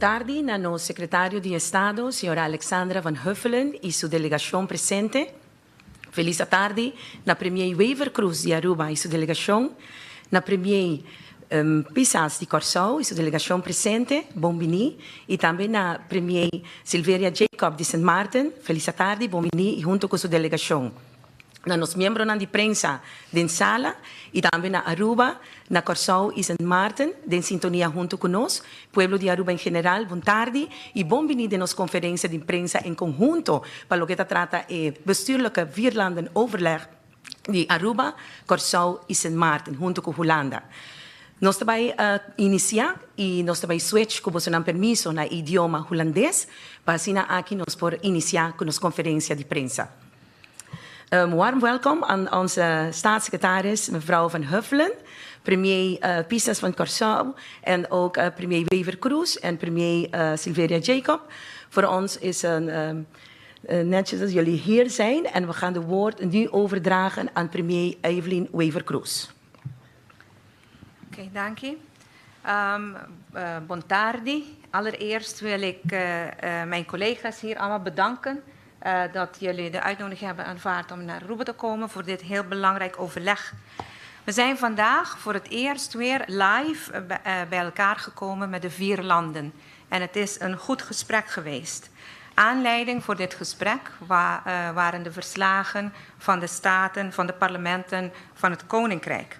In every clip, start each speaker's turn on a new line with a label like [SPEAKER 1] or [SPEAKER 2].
[SPEAKER 1] Tardi na nos sekretario di Estado, señora Alexandra van Huffelen i su delegashon presente. Felis atardi na premier Wever Croes di Aruba i su delegashon, na premier Pisas di Kòrsou i su delegashon presente, bon bini, i tambe na premier Silveria Jacob di Sint Maarten, felis atardi, bon bini i hunto ku su delegashon. Na nos miembronan di prensa den sala i tambe na Aruba, na Kòrsou i Sint Maarten den sintonia huntu ku nos, pueblo di Aruba en general, bon tardi i bon bini den nos konferensia di prensa en konhunto pa loke ta trata e Bestuurlijke Vierlandenoverleg di Aruba, Kòrsou i Sint Maarten huntu ku Hulanda. Nos ta bai inisiá i nos ta bai switch ku bosonan permiso na e idioma hulandes pa asina aki nos por inisiá ku nos konferensia di prensa. Warm welkom aan onze staatssecretaris, mevrouw Van Huffelen, premier Pisas van Curaçao en ook premier Wever Croes en premier Silveria Jacob. Voor ons is een netjes dat jullie hier zijn en we gaan de woord nu overdragen aan premier Evelyn Wever Croes.
[SPEAKER 2] Oké, okay, dank je. Bon tardi. Allereerst wil ik mijn collega's hier allemaal bedanken dat jullie de uitnodiging hebben aanvaard om naar Aruba te komen voor dit heel belangrijk overleg. We zijn vandaag voor het eerst weer live bij elkaar gekomen met de vier landen. En het is een goed gesprek geweest. Aanleiding voor dit gesprek waren de verslagen van de staten, van de parlementen van het Koninkrijk.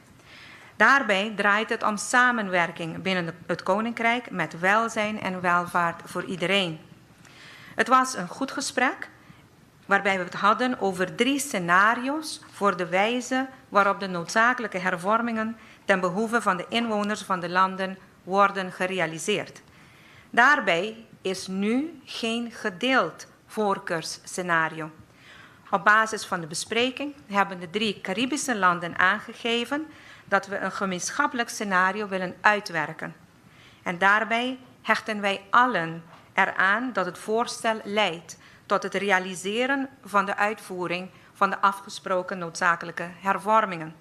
[SPEAKER 2] Daarbij draait het om samenwerking binnen het Koninkrijk met welzijn en welvaart voor iedereen. Het was een goed gesprek waarbij we het hadden over drie scenario's voor de wijze waarop de noodzakelijke hervormingen ten behoeve van de inwoners van de landen worden gerealiseerd. Daarbij is nu geen gedeeld voorkeursscenario. Op basis van de bespreking hebben de drie Caribische landen aangegeven dat we een gemeenschappelijk scenario willen uitwerken. En daarbij hechten wij allen eraan dat het voorstel leidt tot het realiseren van de uitvoering van de afgesproken noodzakelijke hervormingen.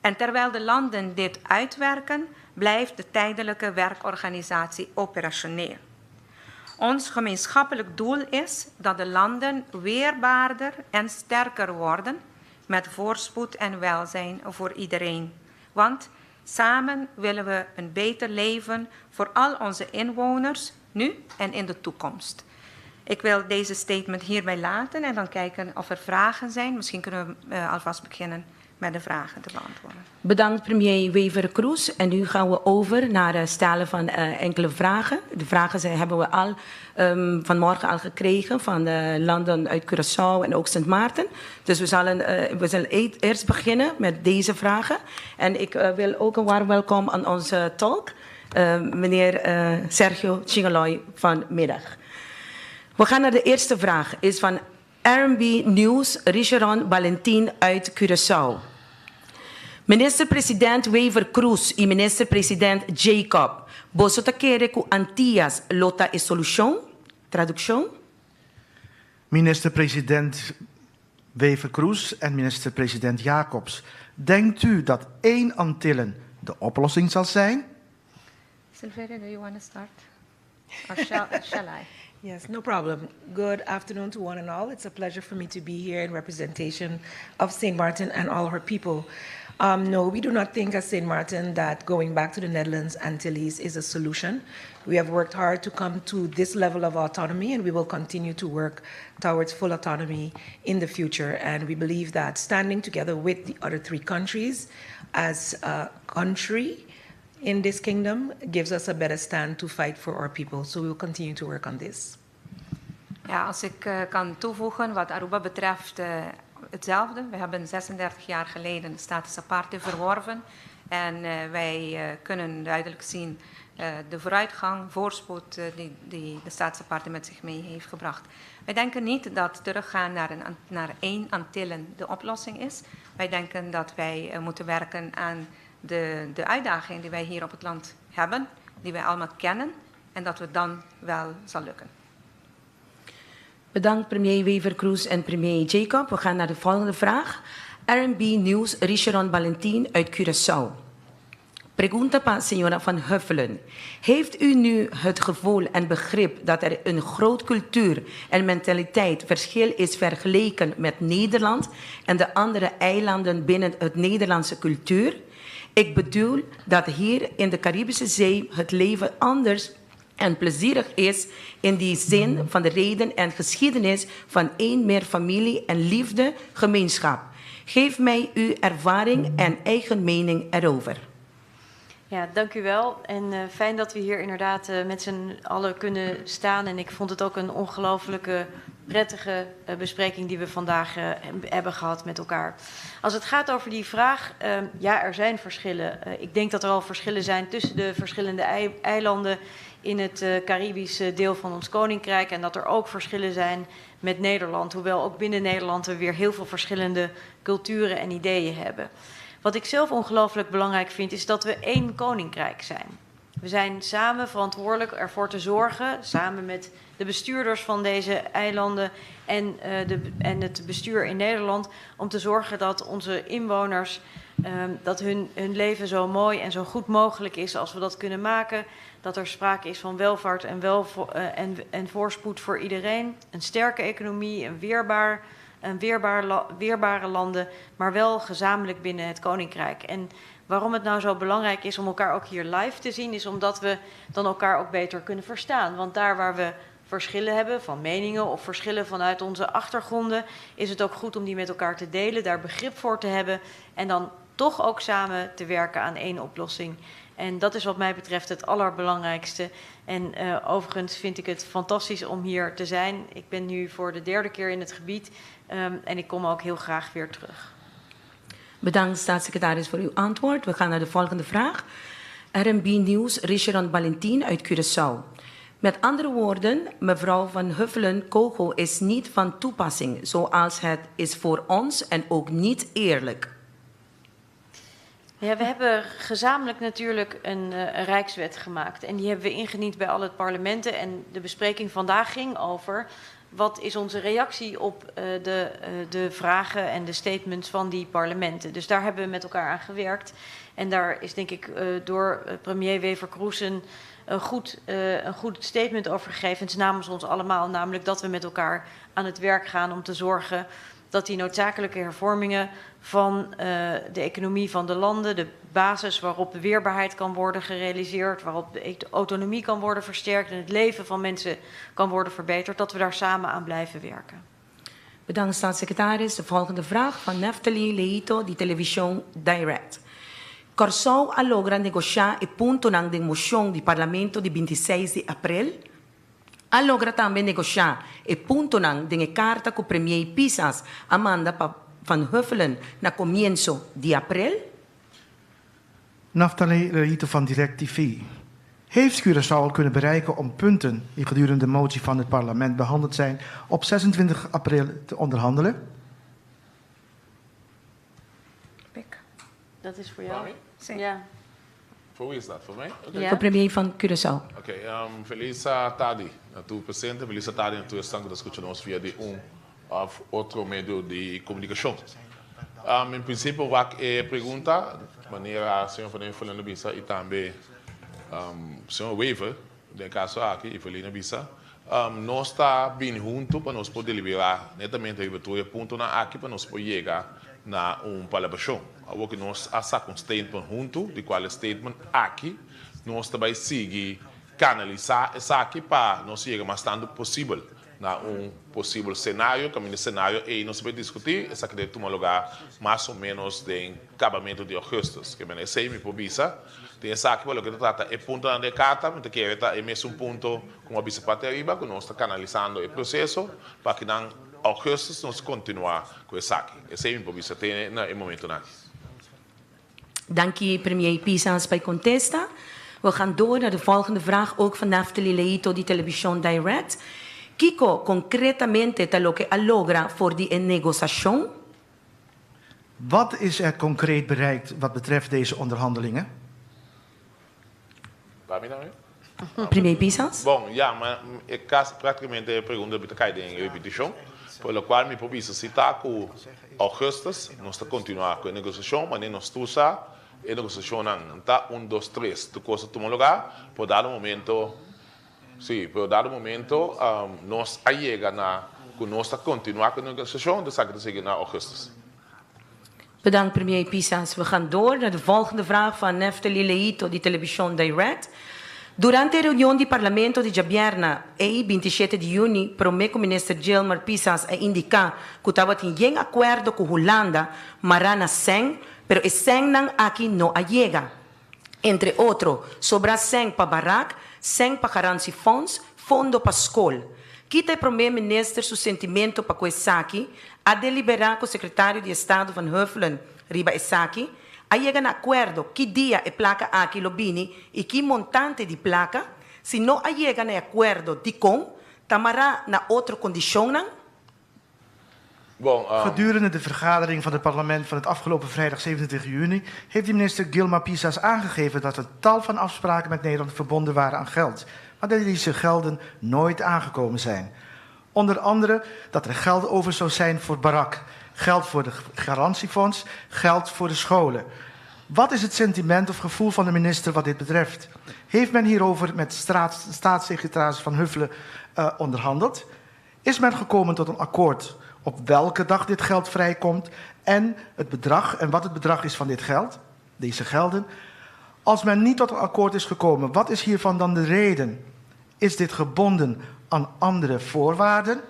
[SPEAKER 2] En terwijl de landen dit uitwerken, blijft de tijdelijke werkorganisatie operationeel. Ons gemeenschappelijk doel is dat de landen weerbaarder en sterker worden met voorspoed en welzijn voor iedereen. Want samen willen we een beter leven voor al onze inwoners, nu en in de toekomst. Ik wil deze statement hierbij laten en dan kijken of er vragen zijn. Misschien kunnen we alvast beginnen met de vragen te beantwoorden.
[SPEAKER 1] Bedankt, premier Wever Croes. En nu gaan we over naar het stellen van enkele vragen. De vragen zijn, hebben we al vanmorgen al gekregen van de landen uit Curaçao en ook Sint Maarten. Dus we zullen eerst beginnen met deze vragen. En ik wil ook een warm welkom aan onze tolk, meneer Sergio Chingaloy vanmiddag. We gaan naar de eerste vraag. Is van RB News, Richeron Valentin uit Curaçao. Minister-president Wever Croes i minister-president Jacob, boso ta kere ku Antias lo ta e solushon? Tradukshon?
[SPEAKER 3] Minister-president Wever Croes en minister-president Jacobs, denkt u dat één Antillen de oplossing zal zijn?
[SPEAKER 2] Silveria, do you want to start? Or shall I?
[SPEAKER 4] Yes, no problem. Good afternoon to one and all. It's a pleasure for me to be here in representation of St. Martin and all her people. No, we do not think as St. Martin that going back to the Netherlands Antilles is a solution. We have worked hard to come to this level of autonomy, and we will continue to work towards full autonomy in the future. And we believe that standing together with the other three countries as a country in this kingdom gives us a better stand to fight for our people. So we will continue to work on this.
[SPEAKER 2] Ja, als ik kan toevoegen wat Aruba betreft, hetzelfde. We hebben 36 jaar geleden de status aparte verworven. En wij kunnen duidelijk zien de vooruitgang, voorspoed die de status aparte met zich mee heeft gebracht. Wij denken niet dat teruggaan naar één Antillen de oplossing is. Wij denken dat wij moeten werken aan de uitdaging die wij hier op het land hebben, die wij allemaal kennen, en dat het dan wel zal lukken.
[SPEAKER 1] Bedankt, premier Wever Croes en premier Jacob. We gaan naar de volgende vraag. RB News, Richeron Valentin uit Curaçao. Pregunta pa señora Van Huffelen. Heeft u nu het gevoel en begrip dat er een groot cultuur- en mentaliteit verschil is vergeleken met Nederland en de andere eilanden binnen het Nederlandse cultuur? Ik bedoel dat hier in de Caribische Zee het leven anders en plezierig is in die zin van de reden en geschiedenis van één meer familie en liefde gemeenschap. Geef mij uw ervaring en eigen mening erover.
[SPEAKER 5] Ja, dank u wel. En fijn dat we hier inderdaad met z'n allen kunnen staan. En ik vond het ook een ongelooflijke prettige bespreking die we vandaag hebben gehad met elkaar. Als het gaat over die vraag, ja, er zijn verschillen. Ik denk dat er al verschillen zijn tussen de verschillende eilanden in het Caribische deel van ons koninkrijk. En dat er ook verschillen zijn met Nederland. Hoewel ook binnen Nederland we weer heel veel verschillende culturen en ideeën hebben. Wat ik zelf ongelooflijk belangrijk vind, is dat we één koninkrijk zijn. We zijn samen verantwoordelijk ervoor te zorgen, samen met de bestuurders van deze eilanden en het bestuur in Nederland, om te zorgen dat onze inwoners, dat hun leven zo mooi en zo goed mogelijk is als we dat kunnen maken. Dat er sprake is van welvaart en voorspoed voor iedereen. Een sterke economie, een weerbare landen, maar wel gezamenlijk binnen het koninkrijk. En waarom het nou zo belangrijk is om elkaar ook hier live te zien, is omdat we dan elkaar ook beter kunnen verstaan. Want daar waar we verschillen hebben van meningen of verschillen vanuit onze achtergronden, is het ook goed om die met elkaar te delen, daar begrip voor te hebben en dan toch ook samen te werken aan één oplossing. En dat is wat mij betreft het allerbelangrijkste. En overigens vind ik het fantastisch om hier te zijn. Ik ben nu voor de derde keer in het gebied en ik kom ook heel graag weer terug.
[SPEAKER 1] Bedankt, staatssecretaris, voor uw antwoord. We gaan naar de volgende vraag. RMB Nieuws, Richard Valentin uit Curaçao. Met andere woorden, mevrouw Van Huffelen, COGO is niet van toepassing zoals het is voor ons en ook niet eerlijk.
[SPEAKER 5] Ja, we hebben gezamenlijk natuurlijk een rijkswet gemaakt. En die hebben we ingediend bij alle parlementen. En de bespreking vandaag ging over: wat is onze reactie op de vragen en de statements van die parlementen. Dus daar hebben we met elkaar aan gewerkt. En daar is, denk ik, door premier Wever-Croes een goed statement over gegeven. Het namens ons allemaal, namelijk dat we met elkaar aan het werk gaan om te zorgen dat die noodzakelijke hervormingen van de economie van de landen, de basis waarop de weerbaarheid kan worden gerealiseerd, waarop de autonomie kan worden versterkt en het leven van mensen kan worden verbeterd, dat we daar samen aan blijven werken.
[SPEAKER 1] Bedankt, staatssecretaris. De volgende vraag van Neftali Leito, di Television Direct. Kòrsou a logra negoshá e puntonan di moshon di parlamento di 26 di aprel? A logra tambe negoshá e puntonan di karta ku premier Pisas a manda pa Van Huffelen na komienso di aprel?
[SPEAKER 3] Naftali Leito van Direct TV. Heeft Curaçao al kunnen bereiken om punten die gedurende de motie van het parlement behandeld zijn op 26 april te onderhandelen?
[SPEAKER 2] Pik.
[SPEAKER 5] Dat is voor jou.
[SPEAKER 2] Si.
[SPEAKER 5] Ja.
[SPEAKER 6] Voor wie is dat? Voor mij? Okay.
[SPEAKER 5] Ja.
[SPEAKER 1] Voor premier van Curaçao.
[SPEAKER 6] Ok, felis tardi na tur presente, felis tardi na tur ku ta skuchando nos via di un òf otro medio di komunikashon. En prinsipio, wak e pregunta, manera señor Van Huffelen bisa i tambe señor Wever, den kaso aki, Evelina bisa, nos ta bin huntu pa nos por deliberá netamente riba tur puntonan aki pa nos por yega na un palabrashon. Awor ku nos a saka un statement huntu, di kual statement aki, nos tambe ta sigui kanalisá esaki pa nos yega mas tantu posibel na un posibel senario, kaminda senario ei nos ta bai diskutí, esaki ta tuma lugá mas o ménos den akabamentu di ougùstùs. Ke men esei mi por bisa, tin esaki pa loke ta trata e puntonan di karta, mi ta kere ta e mesun punto ku a bisa parti ariba, ku nos ta kanalisando e proseso pa ku na ougùstùs nos kontinuá ku esaki. Esei mi por bisa te na e momentonan aki.
[SPEAKER 1] Dank premier Pisas pa e kontesta. We gaan door naar de volgende vraag, ook van Naftali Leito, di Television Direct. Kiko konkretamente ta loke a logra for di negoshashon?
[SPEAKER 3] Wat is er concreet bereikt wat betreft deze onderhandelingen?
[SPEAKER 6] Pa mi tambe?
[SPEAKER 1] Premier Pisas?
[SPEAKER 6] Bon, ja, ma e kaso práktikamente e pregunta ta kai den repetishon, pa lo kual mi por bisa si ta ku ougùstùs nos ta kontinuá ku e negoshashon, ma nos ta usa. E negosiashonnan ta un dos tres tur kos a tuma lugá, pero dado momento, sí, pero dado momento nos a yega na ku nos ta kontinuá ku e negosiashon, esaki ta sigui na ougùstùs.
[SPEAKER 1] Bedankt premier Pisas. We gaan door naar de volgende vraag van Neftali Leito di Television Direct. Durante e reunion di Parlamento di djabièrna ei 27 di yüni, promé ku minister Gilmar Pisas a indiká ku tabatin yen akuerdo ku Hulanda mará na sèn, pero e sènnan aki no a yega. Entre otro, sobra sèn pa barak, sèn pa garantiefonds, fondo pa skol. Ki ta e promé minister su sentimento pa ku esaki? A deliberá ku sekretario di Estado Van Huffelen riba esaki? A yega na akuerdo ki dia e plaka aki lo bini i ki montante di plaka? Si no a yega na e akuerdo, dikon? Ta mará na otro kondishonnan?
[SPEAKER 6] Bon,
[SPEAKER 3] Gedurende de vergadering van het parlement van het afgelopen vrijdag 27 juni heeft de minister Gilmar Pisas aangegeven dat er tal van afspraken met Nederland verbonden waren aan geld, maar dat deze gelden nooit aangekomen zijn. Onder andere dat er geld over zou zijn voor barak, geld voor de garantiefonds, geld voor de scholen. Wat is het sentiment of gevoel van de minister wat dit betreft? Heeft men hierover met staatssecretaris Van Huffelen onderhandeld? Is men gekomen tot een akkoord op welke dag dit geld vrijkomt en het bedrag en wat het bedrag is van dit geld, deze gelden? Als men niet tot een akkoord is gekomen, wat is hiervan dan de reden? Is dit gebonden aan andere voorwaarden?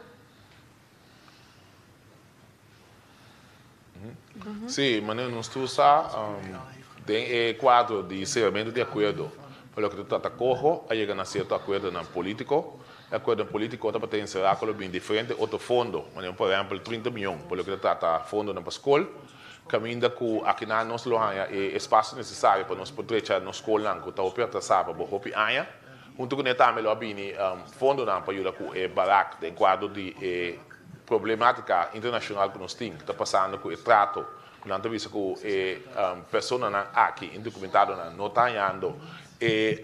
[SPEAKER 6] Sí, manera nos tur sa, den e kuadro di seramentu di akuerdo pa loke ta trata koho, a yega na sierto akuerdonan polítiko. E akuerdonan polítiko tabata enserá ku lo bin diferente otro fondo, manera por ehèmpel 30 mion pa loke ta trata fondonan pa skol, kaminda ku akinan nos lo haña e espasio nesesario pa nos por drecha nos skolnan ku ta hopi atrasá pa bo hopi aña. Huntu kuné tambe lo a bini fondonan pa yuda ku e barak den kuadro di e Problematica internacional cu nos tin ta pasando cu e trato cu nan ta bisa cu e personanan aki, indocumentadonan, no ta hañando e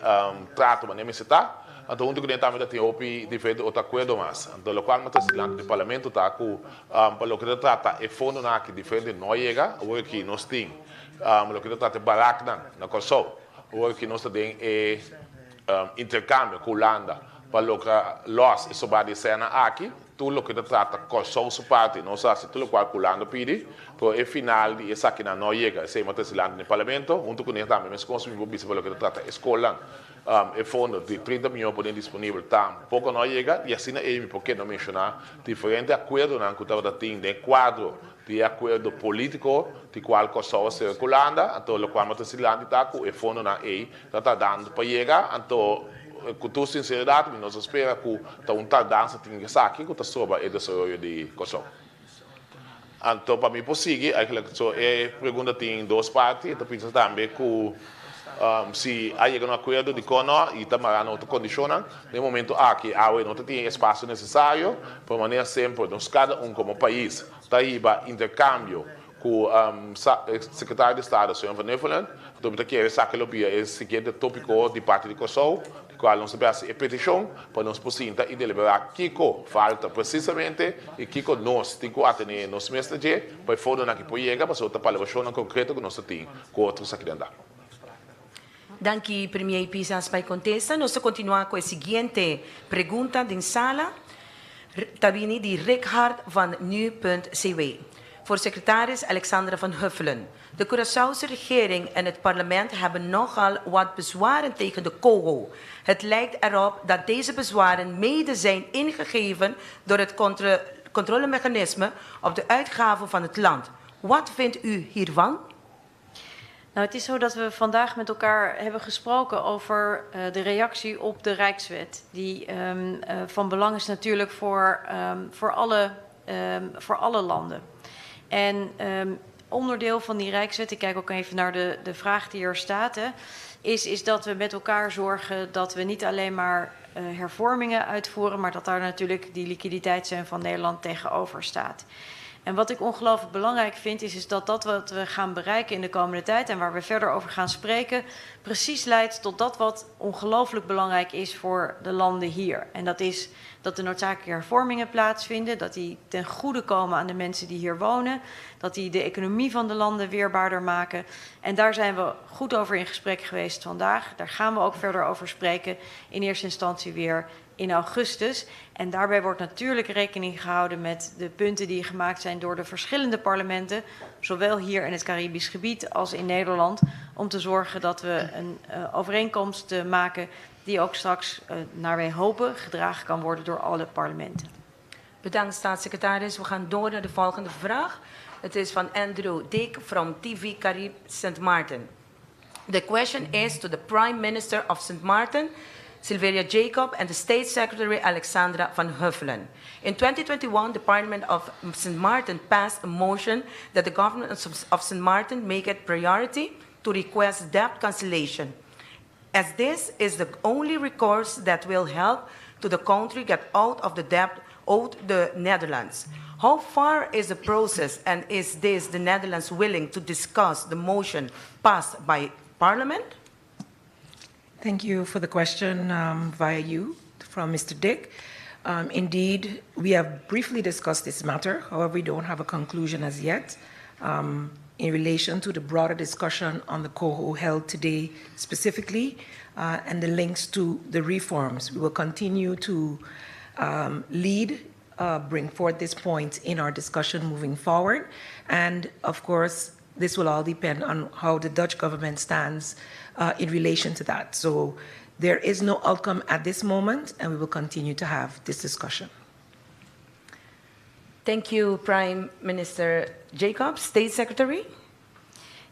[SPEAKER 6] trato manera mester ta. Anto hunto cu den tambe ta tin hopi diferente otro acuerdo mas. Anto locual mi ta trece dilanti di Parlamento ta cu pa loke ta trata e fondonan aki diferente no a yega. Awor aki nos tin loke ta trata e baraknan na Corsou. Awor aki nos ta den e intercambio cu Hulanda pa logra los e sobra di esena aki. Tur loke ta trata Kòrsou su parti nos a hasi tur lokual ku Hulanda pidi, pero e final di esakinan no a yega. Esei mester si lanti den Parlamento, huntu ku ne tambe meskos mi por bisa pa loke ta trata e skolnan. E fondo di 30 mion por den disponibel tampoko no a yega i asina ei mi por keda menshoná diferente akuerdonan ku tabata tin den kuadro di e akuerdo polítiko di kual Kòrsou a sera ku Hulanda. Anto lokual mester si lanti ta ku e fondonan ei Ta tardando pa yega, anto ku tur sinseridat mi no ta spera ku ta un tardansa tin esaki ku ta stroba e desaroyo di Kòrsou. Anto pa mi por sigui, eigenlijk so e pregunta tin dos parti, e ta bisa tambe ku si a yega na un akuerdo dikon no i ta mará na otro kondishonnan. Den e momento aki awe no ta tin e espasio nesesario, pero manera semper nos kada un komo pais ta hiba interkambio Ku Sekretario di Estado señor Van Huffelen, anto mi ta kere esaki lo bia e siguiente topiko di parti di Kòrsou, di kual nos ta bin hasi e petishon pa nos por sinta i deliberá kiko falta presisamente i kiko nos tin ku atené nos mes na dje pa e fondonan aki por yega, pasobra ta palabrashonnan konkreto ku nos ta tin ku otro esaki nan ta.
[SPEAKER 1] Danki Premier Pisas pa e kontesta. Nos ta kontinuá ku e siguiente pregunta den sala. Ta bini di Rikhard van Nu.cw. Voor secretaris Alexandra van Huffelen. De Curaçaose regering en het parlement hebben nogal wat bezwaren tegen de COHO. Het lijkt erop dat deze bezwaren mede zijn ingegeven door het controlemechanisme op de uitgaven van het land. Wat vindt u hiervan?
[SPEAKER 5] Nou, het is zo dat we vandaag met elkaar hebben gesproken over de reactie op de Rijkswet. Die van belang is natuurlijk voor alle landen. En onderdeel van die Rijkswet, ik kijk ook even naar de vraag die er staat, hè, is dat we met elkaar zorgen dat we niet alleen maar hervormingen uitvoeren, maar dat daar natuurlijk die liquiditeitssteun van Nederland tegenover staat. En wat ik ongelooflijk belangrijk vind, is, is dat dat wat we gaan bereiken in de komende tijd en waar we verder over gaan spreken, precies leidt tot dat wat ongelooflijk belangrijk is voor de landen hier. En dat is dat de noodzakelijke hervormingen plaatsvinden, dat die ten goede komen aan de mensen die hier wonen, dat die de economie van de landen weerbaarder maken. En daar zijn we goed over in gesprek geweest vandaag. Daar gaan we ook verder over spreken. In eerste instantie weer in augustus. En daarbij wordt natuurlijk rekening gehouden met de punten die gemaakt zijn door de verschillende parlementen, zowel hier in het Caribisch gebied als in Nederland, om te zorgen dat we een overeenkomst maken die ook straks, naar wij hopen, gedragen kan worden door alle parlementen.
[SPEAKER 1] Bedankt, staatssecretaris. We gaan door naar de volgende vraag. Het is van Andrew Dick from TV Carib St. Maarten. The question is to the Prime Minister of St. Maarten, Silveria Jacob, and the State Secretary Alexandra van Huffelen. In 2021, the Parliament of St. Maarten passed a motion that the government of St. Maarten make it priority to request debt cancellation, as this is the only recourse that will help to the country get out of the debt owed the Netherlands. How far is the process, and is this the Netherlands willing to discuss the motion passed by Parliament?
[SPEAKER 4] Thank you for the question via you from Mr. Dick. Indeed, we have briefly discussed this matter. However, we don't have a conclusion as yet. In relation to the broader discussion on the COHO held today specifically and the links to the reforms. We will continue to lead, bring forth this point in our discussion moving forward. And of course, this will all depend on how the Dutch government stands in relation to that. So there is no outcome at this moment, and we will continue to have this discussion.
[SPEAKER 1] Thank you, Prime Minister Jacobs. State Secretary?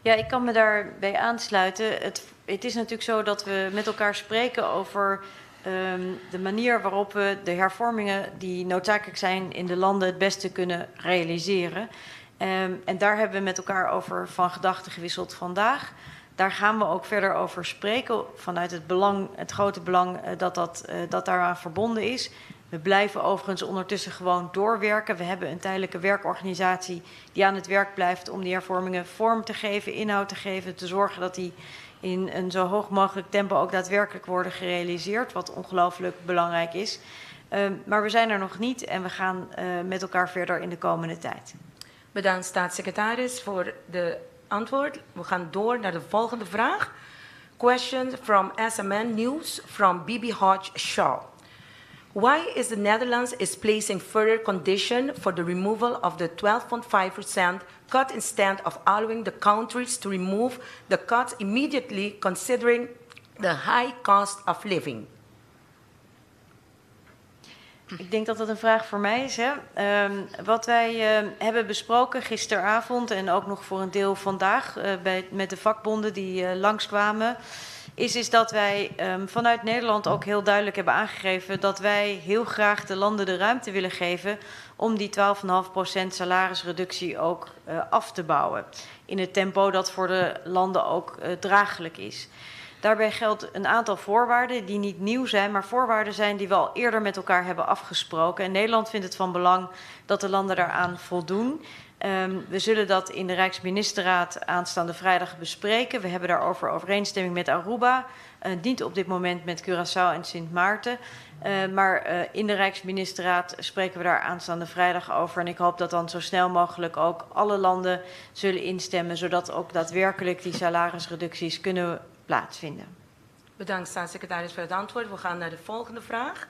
[SPEAKER 5] Ja, ik kan me daarbij aansluiten. Het is natuurlijk zo dat we met elkaar spreken over de manier waarop we de hervormingen die noodzakelijk zijn in de landen het beste kunnen realiseren. En daar hebben we met elkaar over van gedachten gewisseld vandaag. Daar gaan we ook verder over spreken vanuit het belang, het grote belang dat daaraan verbonden is. We blijven overigens ondertussen gewoon doorwerken. We hebben een tijdelijke werkorganisatie die aan het werk blijft om die hervormingen vorm te geven, inhoud te geven, te zorgen dat die in een zo hoog mogelijk tempo ook daadwerkelijk worden gerealiseerd, wat ongelooflijk belangrijk is. Maar we zijn er nog niet en we gaan met elkaar verder in de komende tijd.
[SPEAKER 1] Bedankt, staatssecretaris, voor de antwoord. We gaan door naar de volgende vraag. Question from SMN News from Bibi Hodge Shaw. Why is the Netherlands is placing further condition for the removal of the 12.5% cut instead of allowing the countries to remove the cuts immediately, considering the high cost of living?
[SPEAKER 5] Ik denk dat dat een vraag voor mij is. Hè? Wat wij hebben besproken gisteravond en ook nog voor een deel vandaag met de vakbonden die langskwamen, is dat wij vanuit Nederland ook heel duidelijk hebben aangegeven dat wij heel graag de landen de ruimte willen geven om die 12,5% salarisreductie ook af te bouwen. In het tempo dat voor de landen ook draaglijk is. Daarbij geldt een aantal voorwaarden die niet nieuw zijn, maar voorwaarden zijn die we al eerder met elkaar hebben afgesproken. En Nederland vindt het van belang dat de landen daaraan voldoen. We zullen dat in de Rijksministerraad aanstaande vrijdag bespreken. We hebben daarover overeenstemming met Aruba, niet op dit moment met Curaçao en Sint Maarten. Maar in de Rijksministerraad spreken we daar aanstaande vrijdag over. En ik hoop dat dan zo snel mogelijk ook alle landen zullen instemmen, zodat ook daadwerkelijk die salarisreducties kunnen plaatsvinden.
[SPEAKER 1] Bedankt, staatssecretaris, voor het antwoord. We gaan naar de volgende vraag.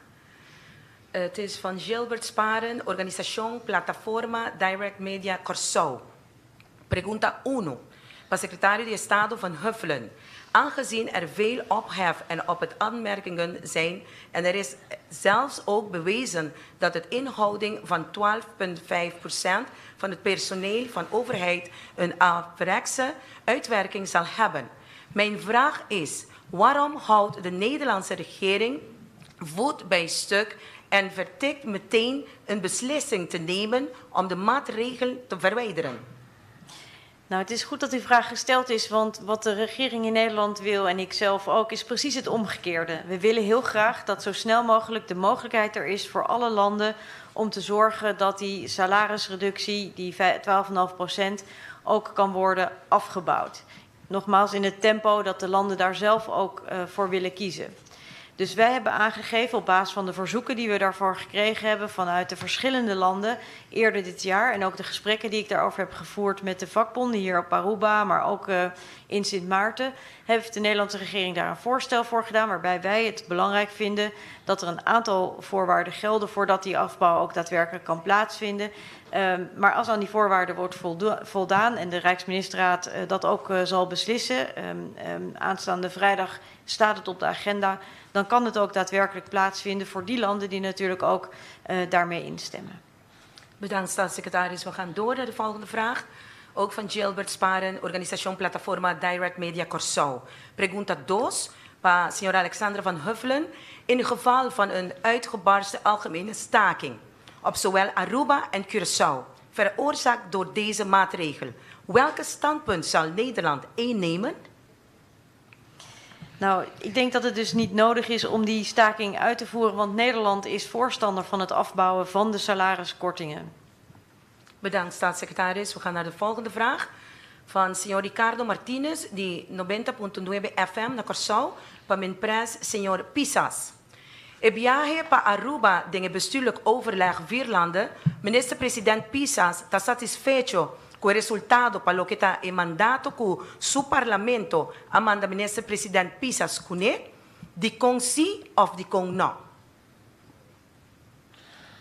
[SPEAKER 1] Het is van Gilbert Sparen, Organisatie Plataforma Direct Media Corso. Pregunta 1. Pa secretario di Estado van Huffelen. Aangezien er veel ophef en op het aanmerkingen zijn en er is zelfs ook bewezen dat het inhouding van 12,5% van het personeel van overheid een averechtse uitwerking zal hebben. Mijn vraag is, waarom houdt de Nederlandse regering voet bij stuk en vertikt meteen een beslissing te nemen om de maatregel te verwijderen?
[SPEAKER 5] Nou, het is goed dat die vraag gesteld is, want wat de regering in Nederland wil en ik zelf ook, is precies het omgekeerde. We willen heel graag dat zo snel mogelijk de mogelijkheid er is voor alle landen om te zorgen dat die salarisreductie, die 12,5%, ook kan worden afgebouwd. Nogmaals, in het tempo dat de landen daar zelf ook voor willen kiezen. Dus wij hebben aangegeven op basis van de verzoeken die we daarvoor gekregen hebben vanuit de verschillende landen eerder dit jaar en ook de gesprekken die ik daarover heb gevoerd met de vakbonden hier op Aruba, maar ook in Sint Maarten, heeft de Nederlandse regering daar een voorstel voor gedaan waarbij wij het belangrijk vinden dat er een aantal voorwaarden gelden voordat die afbouw ook daadwerkelijk kan plaatsvinden. Maar als aan die voorwaarden wordt voldaan en de Rijksministerraad dat ook zal beslissen, aanstaande vrijdag staat het op de agenda, dan kan het ook daadwerkelijk plaatsvinden voor die landen die natuurlijk ook daarmee instemmen.
[SPEAKER 1] Bedankt, staatssecretaris. We gaan door naar de volgende vraag. Ook van Gilbert Sparen, Organisatie Plataforma Direct Media Curaçao. Pregunta 2, pa señora Alexandra van Huffelen. In geval van een uitgebarsten algemene staking op zowel Aruba en Curaçao, veroorzaakt door deze maatregel, welke standpunt zal Nederland innemen?
[SPEAKER 5] Nou, ik denk dat het dus niet nodig is om die staking uit te voeren, want Nederland is voorstander van het afbouwen van de salariskortingen.
[SPEAKER 1] Bedankt, staatssecretaris. We gaan naar de volgende vraag van señor Ricardo Martinez, di 90.9 FM na Kòrsou, pa Minpres, señor Pisas. E biahe pa Aruba den bestuurlijk overleg vier landen, minister-president Pisas ta satisfecho ku e resultado pa loke ta e mandato ku su parlamento a manda minister-president Pisas kuné, dikon si òf dikon no.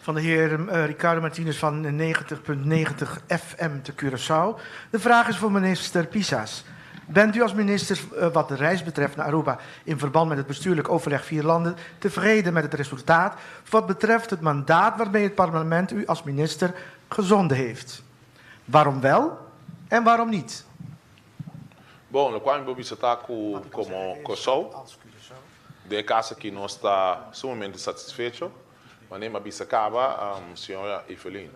[SPEAKER 3] Van de heer Ricardo Martinez van 90.90 FM te Curaçao. De vraag is voor minister Pisas. Bent u als minister wat de reis betreft naar Aruba in verband met het bestuurlijk overleg vier landen tevreden met het resultaat wat betreft het mandaat waarmee het parlement u als minister gezonden heeft? Waarom wel en waarom niet?
[SPEAKER 6] Bon, loke mi por bisa ta ku komo Kòrsou, den e kaso aki nos ta sumamente satisfecho. Manera mi a bisa kaba, señora Evelyn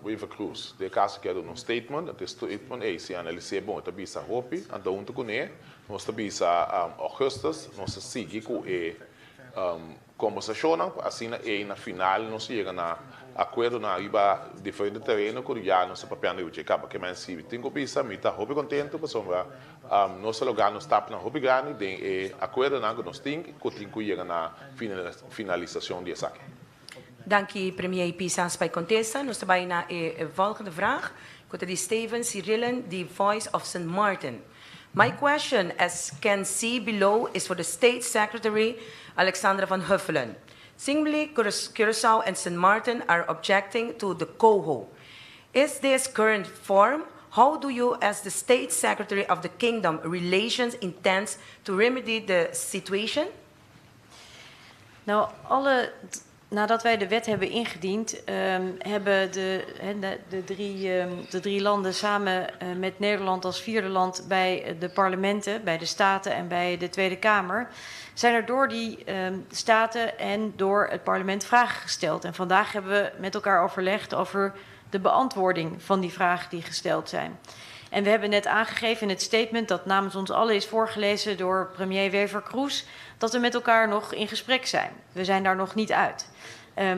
[SPEAKER 6] Wever-Croes, den e kaso aki a duna un statement, anto e statement ei si analis'é bon e ta bisa hopi, anto huntu kuné nos ta bisa augustus nos ta sigui ku e Kombersashonnan pa asina ei na final nos yega na akuerdonan riba diferente tereno ku ya nos ta papiando riba dje kaba. Ke men si mi tin ku bisa mi ta hopi kontentu pasobra nos a logra nos stapnan hopi grandi den e akuerdonan ku nos tin ku tin ku yega na finalisashon di esaki.
[SPEAKER 1] Danki Premier Pisas pa e kontesta. Nos ta bai na e volgende vraag ku ta di Steven Cyrillen di Voice of Sint Maarten. My question, as can see below, is for the State Secretary Alexandra van Huffelen. Seemingly, Curaçao and St. Martin are objecting to the COHO. Is this current form? How do you, as the State Secretary of the Kingdom Relations, intends to remedy the situation?
[SPEAKER 5] Nou, alle, nadat wij de wet hebben ingediend, hebben de drie landen samen met Nederland als vierde land bij de parlementen, bij de Staten en bij de Tweede Kamer, zijn er door die staten en door het parlement vragen gesteld. En vandaag hebben we met elkaar overlegd over de beantwoording van die vragen die gesteld zijn. En we hebben net aangegeven in het statement dat namens ons allen is voorgelezen door premier Wever-Croes, dat we met elkaar nog in gesprek zijn. We zijn daar nog niet uit.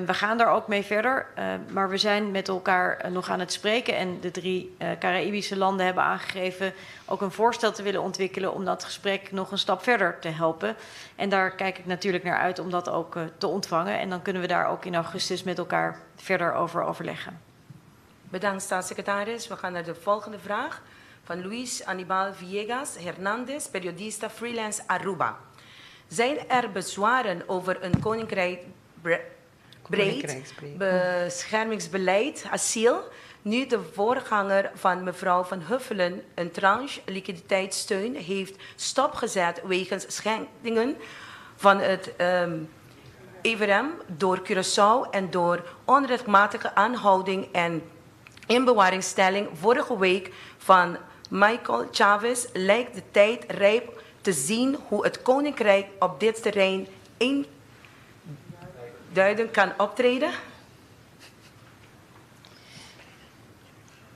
[SPEAKER 5] We gaan daar ook mee verder, maar we zijn met elkaar nog aan het spreken. En de drie Caraïbische landen hebben aangegeven ook een voorstel te willen ontwikkelen om dat gesprek nog een stap verder te helpen. En daar kijk ik natuurlijk naar uit om dat ook te ontvangen. En dan kunnen we daar ook in augustus met elkaar verder over overleggen.
[SPEAKER 1] Bedankt, staatssecretaris. We gaan naar de volgende vraag van Luis Anibal Villegas Hernandez, periodista freelance Aruba. Zijn er bezwaren over een koninkrijk breed beschermingsbeleid, asiel, nu de voorganger van mevrouw Van Huffelen een tranche liquiditeitssteun heeft stopgezet wegens schendingen van het EVRM door Curaçao en door onrechtmatige aanhouding en inbewaringstelling vorige week van Michael Chavez lijkt de tijd rijp te zien hoe het Koninkrijk op dit terrein eenduidig kan optreden?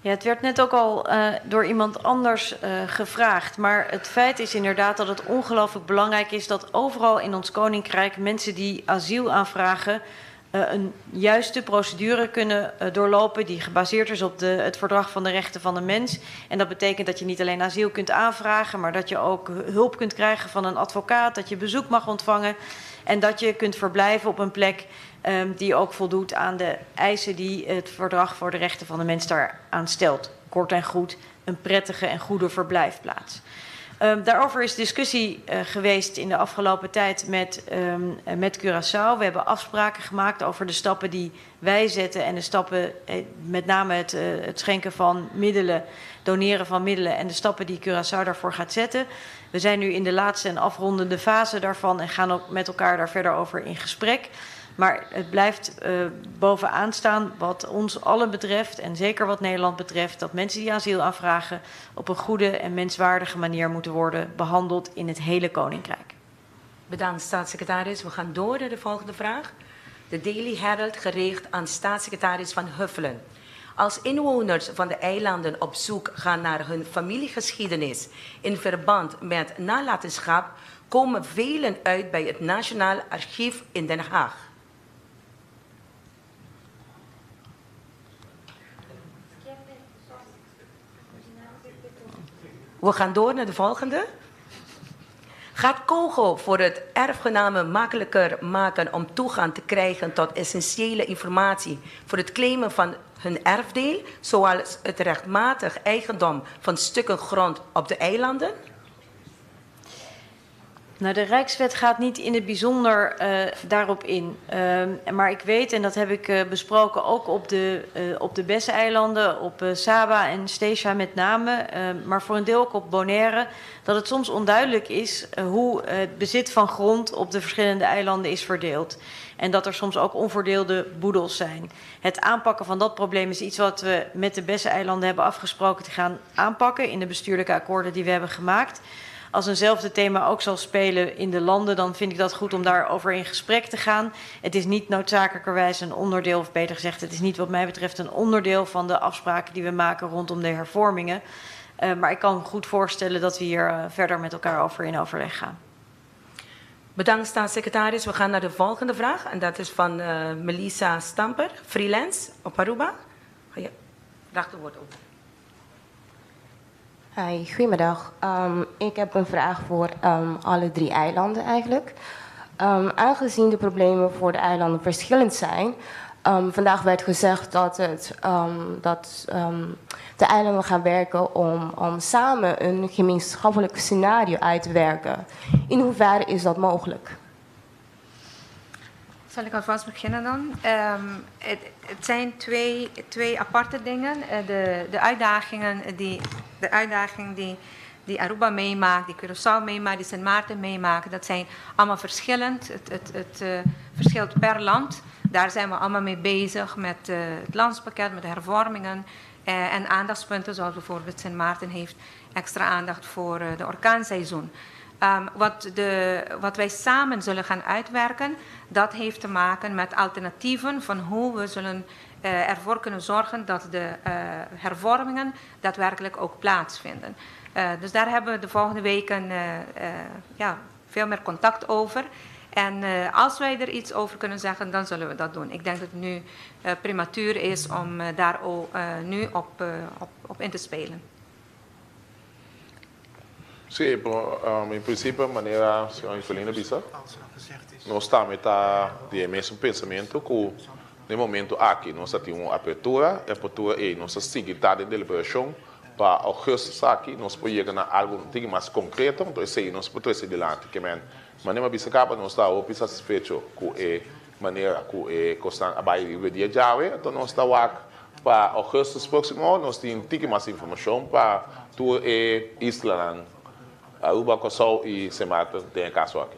[SPEAKER 5] Ja, het werd net ook al door iemand anders gevraagd. Maar het feit is inderdaad dat het ongelooflijk belangrijk is dat overal in ons koninkrijk mensen die asiel aanvragen een juiste procedure kunnen doorlopen die gebaseerd is op het verdrag van de rechten van de mens. En dat betekent dat je niet alleen asiel kunt aanvragen, maar dat je ook hulp kunt krijgen van een advocaat, dat je bezoek mag ontvangen en dat je kunt verblijven op een plek die ook voldoet aan de eisen die het verdrag voor de rechten van de mens daaraan stelt. Kort en goed, een prettige en goede verblijfplaats. Daarover is discussie geweest in de afgelopen tijd met Curaçao. We hebben afspraken gemaakt over de stappen die wij zetten en de stappen, met name het schenken van middelen, doneren van middelen en de stappen die Curaçao daarvoor gaat zetten. We zijn nu in de laatste en afrondende fase daarvan en gaan ook met elkaar daar verder over in gesprek. Maar het blijft bovenaan staan wat ons allen betreft en zeker wat Nederland betreft, dat mensen die asiel aanvragen op een goede en menswaardige manier moeten worden behandeld in het hele Koninkrijk.
[SPEAKER 1] Bedankt, staatssecretaris. We gaan door naar de volgende vraag. De Daily Herald, gericht aan staatssecretaris Van Huffelen. Als inwoners van de eilanden op zoek gaan naar hun familiegeschiedenis in verband met nalatenschap, komen velen uit bij het Nationaal Archief in Den Haag. We gaan door naar de volgende. Gaat KOOGO voor het erfgenamen makkelijker maken om toegang te krijgen tot essentiële informatie voor het claimen van hun erfdeel, zoals het rechtmatig eigendom van stukken grond op de eilanden?
[SPEAKER 5] Nou, de Rijkswet gaat niet in het bijzonder daarop in. Maar ik weet, en dat heb ik besproken ook op de Besseneilanden, op Saba en Statia met name, maar voor een deel ook op Bonaire, dat het soms onduidelijk is hoe het bezit van grond op de verschillende eilanden is verdeeld. En dat er soms ook onverdeelde boedels zijn. Het aanpakken van dat probleem is iets wat we met de Besseneilanden hebben afgesproken te gaan aanpakken in de bestuurlijke akkoorden die we hebben gemaakt. Als eenzelfde thema ook zal spelen in de landen, dan vind ik dat goed om daarover in gesprek te gaan. Het is niet noodzakelijkerwijs een onderdeel, of beter gezegd, het is niet wat mij betreft een onderdeel van de afspraken die we maken rondom de hervormingen. Maar ik kan me goed voorstellen dat we hier verder met elkaar over in overleg gaan.
[SPEAKER 1] Bedankt, staatssecretaris. We gaan naar de volgende vraag. En dat is van Melissa Stamper, freelance op Aruba. Ga je draag de woord over.
[SPEAKER 7] Hi, goedemiddag. Ik heb een vraag voor alle drie eilanden eigenlijk. Aangezien de problemen voor de eilanden verschillend zijn, vandaag werd gezegd dat de eilanden gaan werken om samen een gemeenschappelijk scenario uit te werken. In hoeverre is dat mogelijk?
[SPEAKER 2] Zal ik alvast beginnen dan? Het zijn twee aparte dingen. De uitdaging die Aruba meemaakt, die Curaçao meemaakt, die Sint Maarten meemaakt, dat zijn allemaal verschillend. Het verschilt per land. Daar zijn we allemaal mee bezig met het landspakket, met de hervormingen en aandachtspunten, zoals bijvoorbeeld Sint Maarten heeft extra aandacht voor de orkaanseizoen. Wat wij samen zullen gaan uitwerken, dat heeft te maken met alternatieven van hoe we zullen ervoor kunnen zorgen dat de hervormingen daadwerkelijk ook plaatsvinden. Dus daar hebben we de volgende weken, ja, veel meer contact over. En als wij er iets over kunnen zeggen, dan zullen we dat doen. Ik denk dat het nu prematuur is om daar nu op in te spelen.
[SPEAKER 6] Si, en prinsipio, manera señora Infelina a bisa, nos ta di mesun pensamentu ku na momento aki nos tin un apertura, apertura i nos ta sigui den deliberashon pa ougùstùs aki nos por yega na algu mas konkreto, anto esei nos por trese dilanti, ke men, manera m'a bisa kaba, nos ta hopi satisfecho ku e manera ku e kosnan a bai dia djawe, anto nos ta pa ougùstùs próksimo nos tin mas informashon pa tur e islanan Aruba, Kòrsou i Sint Maarten den kaso aki.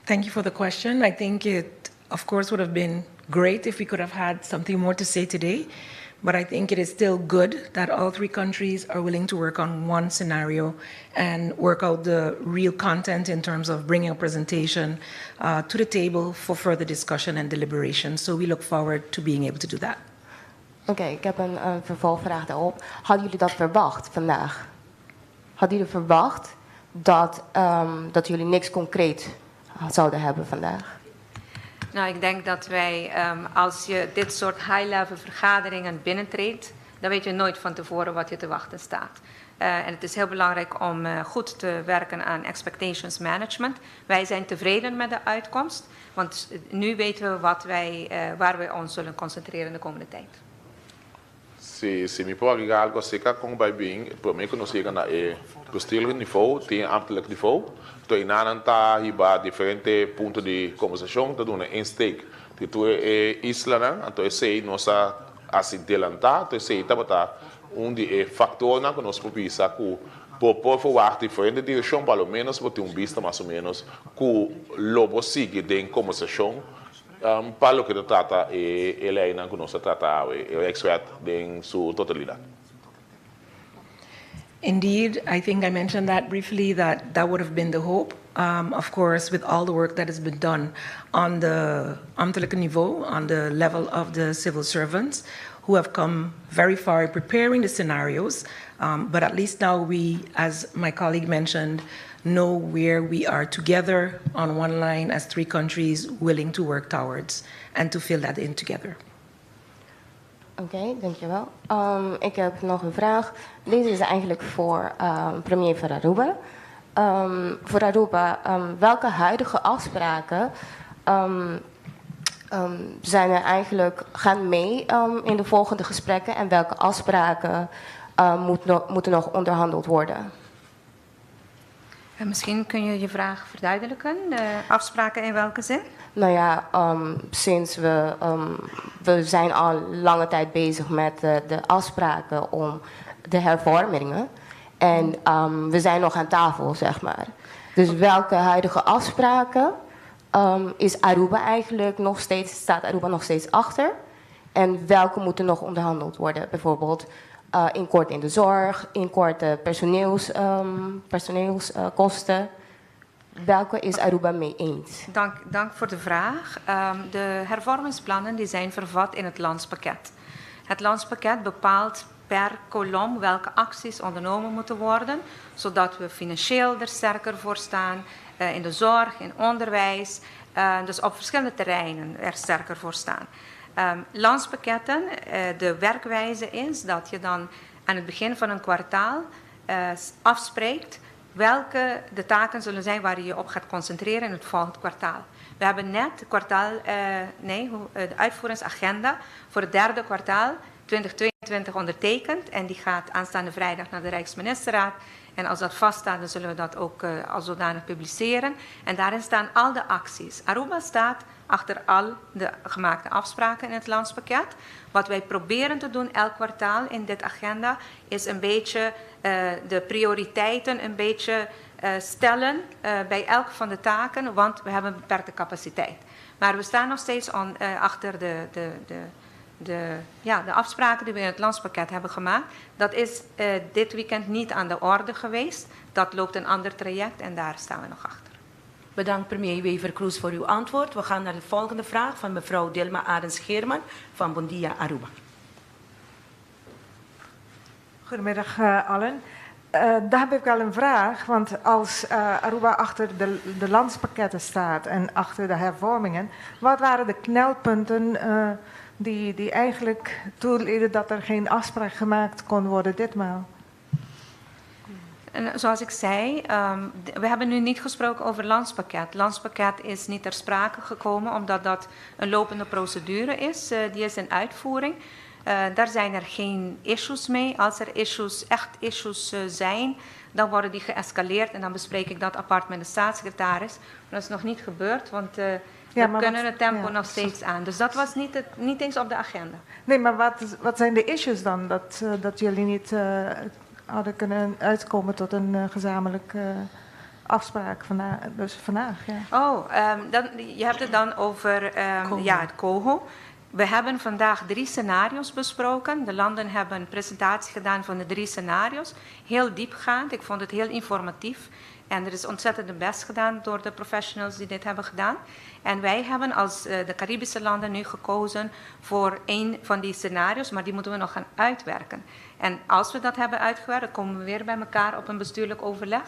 [SPEAKER 4] Thank you for the question. I think it, of course, would have been great if we could have had something more to say today. But I think it is still good that all three countries are willing to work on one scenario and work out the real content in terms of bringing a presentation to the table for further discussion and deliberation. So we look forward to being able to do that.
[SPEAKER 7] Oké, ik heb een vervolgvraag daarop. Hadden jullie dat verwacht vandaag? Hadden jullie verwacht dat jullie niks concreet zouden hebben vandaag?
[SPEAKER 2] Nou, ik denk dat wij, als je dit soort high-level vergaderingen binnentreedt, dan weet je nooit van tevoren wat je te wachten staat. En het is heel belangrijk om goed te werken aan expectations management. Wij zijn tevreden met de uitkomst, want nu weten we waar we ons zullen concentreren in de komende tijd.
[SPEAKER 6] Si mi por agrega algo acerca con bay bin, prome cu nos yega na e bestuurlijk niveau, tin ambtelijk niveau, to einan ta hiba diferente punto di conversacion, ta duna insteek di tur e islanan, anto esey nos a haci delanta, anto esey tabata un di e factornan cu nos por bisa cu bo por verwacht diferente direccion, pa lo menos bo tin un bista mas o menos cu lo bo sigui den conversacion pa loke ta trata e leynan cu nos ta trata awe, e Rijkswet den su totalidad.
[SPEAKER 4] Indeed, I think I mentioned that briefly, that that would have been the hope. Of course, with all the work that has been done on the ambtelijke niveau, on the level of the civil servants, who have come very far in preparing the scenarios. But at least now we, as my colleague mentioned, know where we are together on one line as three countries willing to work towards and to fill that in together.
[SPEAKER 7] Oké, okay, dankjewel. Ik heb nog een vraag. Deze is eigenlijk voor premier van Aruba. Voor Aruba, welke huidige afspraken zijn er eigenlijk, gaan mee in de volgende gesprekken en welke afspraken moeten nog onderhandeld worden?
[SPEAKER 2] En misschien kun je je vraag verduidelijken. De afspraken in welke zin?
[SPEAKER 7] Nou ja, sinds we zijn al lange tijd bezig met de afspraken om de hervormingen. En we zijn nog aan tafel, zeg maar. Dus welke huidige afspraken is Aruba eigenlijk nog steeds, staat Aruba nog steeds achter? En welke moeten nog onderhandeld worden? Bijvoorbeeld inkort in de zorg, inkorten personeelskosten. Welke is Aruba mee eens?
[SPEAKER 2] Dank voor de vraag. De hervormingsplannen die zijn vervat in het landspakket. Het landspakket bepaalt per kolom welke acties ondernomen moeten worden, zodat we financieel er sterker voor staan, in de zorg, in onderwijs, dus op verschillende terreinen er sterker voor staan. Landspakketten, de werkwijze is dat je dan aan het begin van een kwartaal afspreekt welke de taken zullen zijn waar je je op gaat concentreren in het volgende kwartaal. We hebben net de, kwartaal, nee, de uitvoeringsagenda voor het derde kwartaal 2022 ondertekend. En die gaat aanstaande vrijdag naar de Rijksministerraad. En als dat vaststaat, dan zullen we dat ook als zodanig publiceren. En daarin staan al de acties. Aruba staat achter al de gemaakte afspraken in het landspakket. Wat wij proberen te doen elk kwartaal in dit agenda is een beetje de prioriteiten een beetje stellen bij elk van de taken, want we hebben een beperkte capaciteit. Maar we staan nog steeds achter ja, de afspraken die we in het landspakket hebben gemaakt. Dat is dit weekend niet aan de orde geweest. Dat loopt een ander traject en daar staan we nog achter.
[SPEAKER 1] Bedankt premier Wever-Croes voor uw antwoord. We gaan naar de volgende vraag van mevrouw Dilma Arends-Geerman van Bondia Aruba.
[SPEAKER 8] Goedemiddag allen. Daar heb ik wel een vraag, want als Aruba achter de landspakketten staat en achter de hervormingen, wat waren de knelpunten die eigenlijk toelieten dat er geen afspraak gemaakt kon worden ditmaal?
[SPEAKER 2] En zoals ik zei, we hebben nu niet gesproken over landspakket. Landspakket is niet ter sprake gekomen omdat dat een lopende procedure is. Die is in uitvoering. Daar zijn er geen issues mee. Als er issues, echt issues zijn, dan worden die geëscaleerd en dan bespreek ik dat apart met de staatssecretaris. Maar dat is nog niet gebeurd, want ja, we kunnen het tempo nog steeds aan. Dus dat was niet eens op de agenda.
[SPEAKER 8] Nee, maar wat zijn de issues dan? Dat jullie niet hadden kunnen uitkomen tot een gezamenlijke afspraak vandaag, dus vandaag. Ja.
[SPEAKER 2] Oh, je hebt het dan over ja, het COHO. We hebben vandaag drie scenario's besproken. De landen hebben een presentatie gedaan van de drie scenario's. Heel diepgaand. Ik vond het heel informatief. En er is ontzettend de best gedaan door de professionals die dit hebben gedaan. En wij hebben als de Caribische landen nu gekozen voor één van die scenario's, maar die moeten we nog gaan uitwerken. En als we dat hebben uitgewerkt, dan komen we weer bij elkaar op een bestuurlijk overleg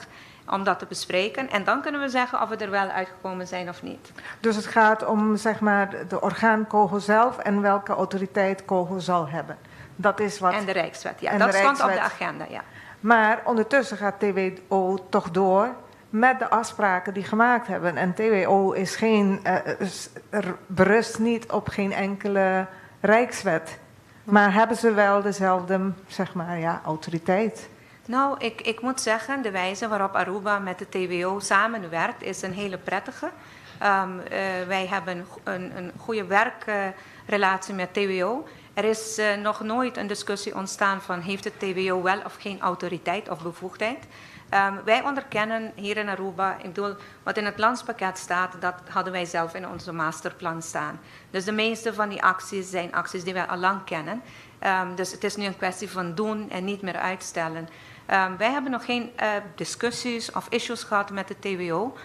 [SPEAKER 2] om dat te bespreken. En dan kunnen we zeggen of we er wel uitgekomen zijn of niet.
[SPEAKER 8] Dus het gaat om, zeg maar, de orgaan COHO zelf en welke autoriteit COHO zal hebben. Dat is wat.
[SPEAKER 2] En de Rijkswet, ja. Dat stond op de agenda, ja.
[SPEAKER 8] Maar ondertussen gaat TWO toch door met de afspraken die gemaakt hebben. En TWO is geen, berust niet op geen enkele Rijkswet. Maar hebben ze wel dezelfde, zeg maar, ja, autoriteit?
[SPEAKER 2] Nou, ik moet zeggen, de wijze waarop Aruba met de TWO samenwerkt is een hele prettige. Wij hebben een goede werkrelatie met TWO. Er is nog nooit een discussie ontstaan van: heeft het TWO wel of geen autoriteit of bevoegdheid? Wij onderkennen hier in Aruba, ik bedoel, wat in het landspakket staat, dat hadden wij zelf in onze masterplan staan. Dus de meeste van die acties zijn acties die wij al lang kennen. Dus het is nu een kwestie van doen en niet meer uitstellen. Wij hebben nog geen discussies of issues gehad met de TWO.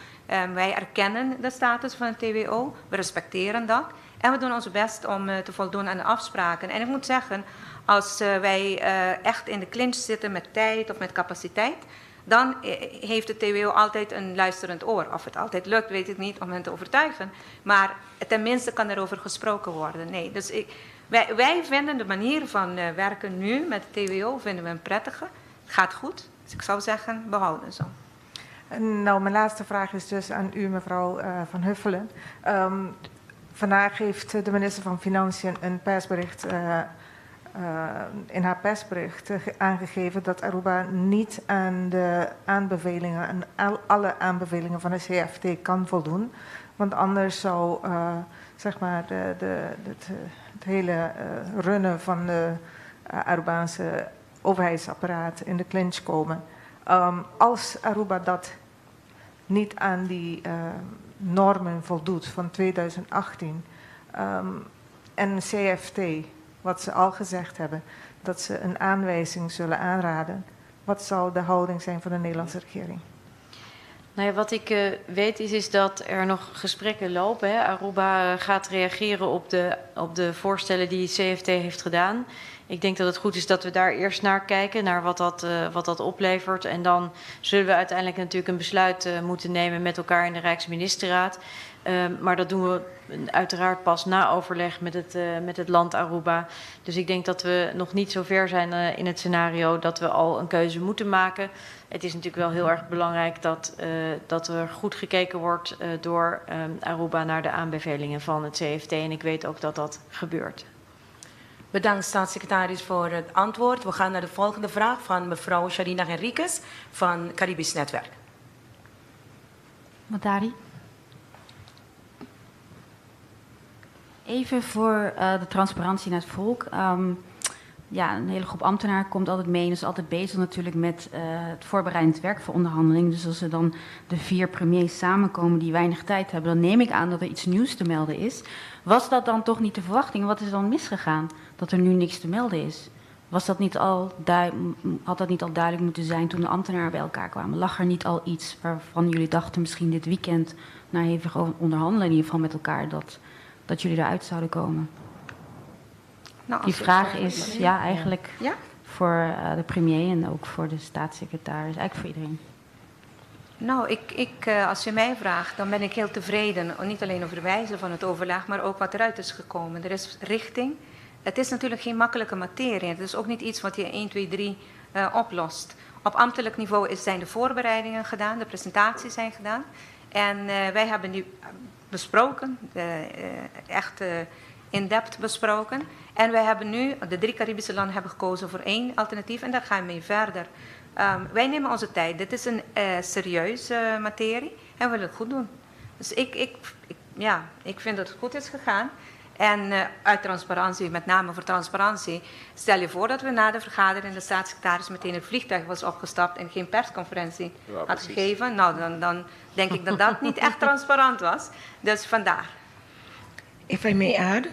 [SPEAKER 2] Wij erkennen de status van het TWO, we respecteren dat. En we doen ons best om te voldoen aan de afspraken. En ik moet zeggen, als wij echt in de clinch zitten met tijd of met capaciteit, dan heeft de TWO altijd een luisterend oor. Of het altijd lukt, weet ik niet, om hen te overtuigen. Maar tenminste kan er over gesproken worden. Nee, dus wij vinden de manier van werken nu met de TWO vinden we een prettige. Het gaat goed, dus ik zou zeggen, behouden zo.
[SPEAKER 8] Nou, mijn laatste vraag is dus aan u, mevrouw Van Huffelen. Vandaag heeft de minister van Financiën een persbericht, in haar persbericht aangegeven dat Aruba niet aan de aanbevelingen en alle aanbevelingen van de CFT kan voldoen. Want anders zou, zeg maar, het hele runnen van de Arubaanse overheidsapparaat in de clinch komen. Als Aruba dat niet aan die normen voldoet van 2018 en CFT, wat ze al gezegd hebben, dat ze een aanwijzing zullen aanraden, wat zal de houding zijn van de Nederlandse regering?
[SPEAKER 5] Nou ja, wat ik weet is dat er nog gesprekken lopen. Hè. Aruba gaat reageren op de voorstellen die CFT heeft gedaan. Ik denk dat het goed is dat we daar eerst naar kijken, naar wat dat oplevert. En dan zullen we uiteindelijk natuurlijk een besluit moeten nemen met elkaar in de Rijksministerraad. Maar dat doen we uiteraard pas na overleg met het land Aruba. Dus ik denk dat we nog niet zo ver zijn in het scenario dat we al een keuze moeten maken. Het is natuurlijk wel heel erg belangrijk dat er goed gekeken wordt door Aruba naar de aanbevelingen van het CFT. En ik weet ook dat dat gebeurt.
[SPEAKER 1] Bedankt, staatssecretaris, voor het antwoord. We gaan naar de volgende vraag van mevrouw Sharina Henriquez van Caribisch Netwerk.
[SPEAKER 9] Matari. Even voor de transparantie naar het volk. Ja, een hele groep ambtenaren komt altijd mee en is altijd bezig natuurlijk met het voorbereidend werk voor onderhandeling. Dus als er dan de vier premiers samenkomen die weinig tijd hebben, dan neem ik aan dat er iets nieuws te melden is. Was dat dan toch niet de verwachting? Wat is dan misgegaan dat er nu niks te melden is? Was dat niet al had dat niet al duidelijk moeten zijn toen de ambtenaren bij elkaar kwamen? Lag er niet al iets waarvan jullie dachten misschien dit weekend na hevig onderhandelen in ieder geval met elkaar dat jullie eruit zouden komen?
[SPEAKER 2] Nou,
[SPEAKER 9] Die vraag is, ja, eigenlijk
[SPEAKER 2] ja?
[SPEAKER 9] voor de premier en ook voor de staatssecretaris, eigenlijk voor iedereen.
[SPEAKER 2] Nou, als u mij vraagt, dan ben ik heel tevreden. Niet alleen over de wijze van het overleg, maar ook wat eruit is gekomen. Er is richting. Het is natuurlijk geen makkelijke materie. Het is ook niet iets wat je 1, 2, 3 oplost. Op ambtelijk niveau zijn de voorbereidingen gedaan, de presentaties zijn gedaan. En wij hebben nu besproken, echt in-depth besproken. En wij hebben nu, de drie Caribische landen hebben gekozen voor één alternatief en daar gaan we mee verder. Wij nemen onze tijd. Dit is een serieuze materie en we willen het goed doen. Dus ja, ik vind dat het goed is gegaan. En uit transparantie, met name voor transparantie, stel je voor dat we na de vergadering de staatssecretaris meteen het vliegtuig was opgestapt en geen persconferentie had gegeven. Nou, dan denk ik dat dat niet echt transparant was. Dus vandaar.
[SPEAKER 4] If I may add,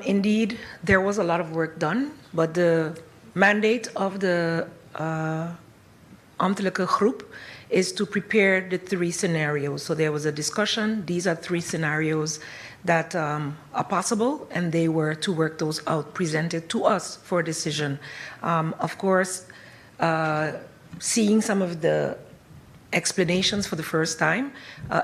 [SPEAKER 4] indeed, there was a lot of work done, but the mandate of the ambtelijke groep is is to prepare the three scenarios. So there was a discussion. These are three scenarios that are possible, and they were to work those out, presented to us for decision. Of course, seeing some of the explanations for the first time,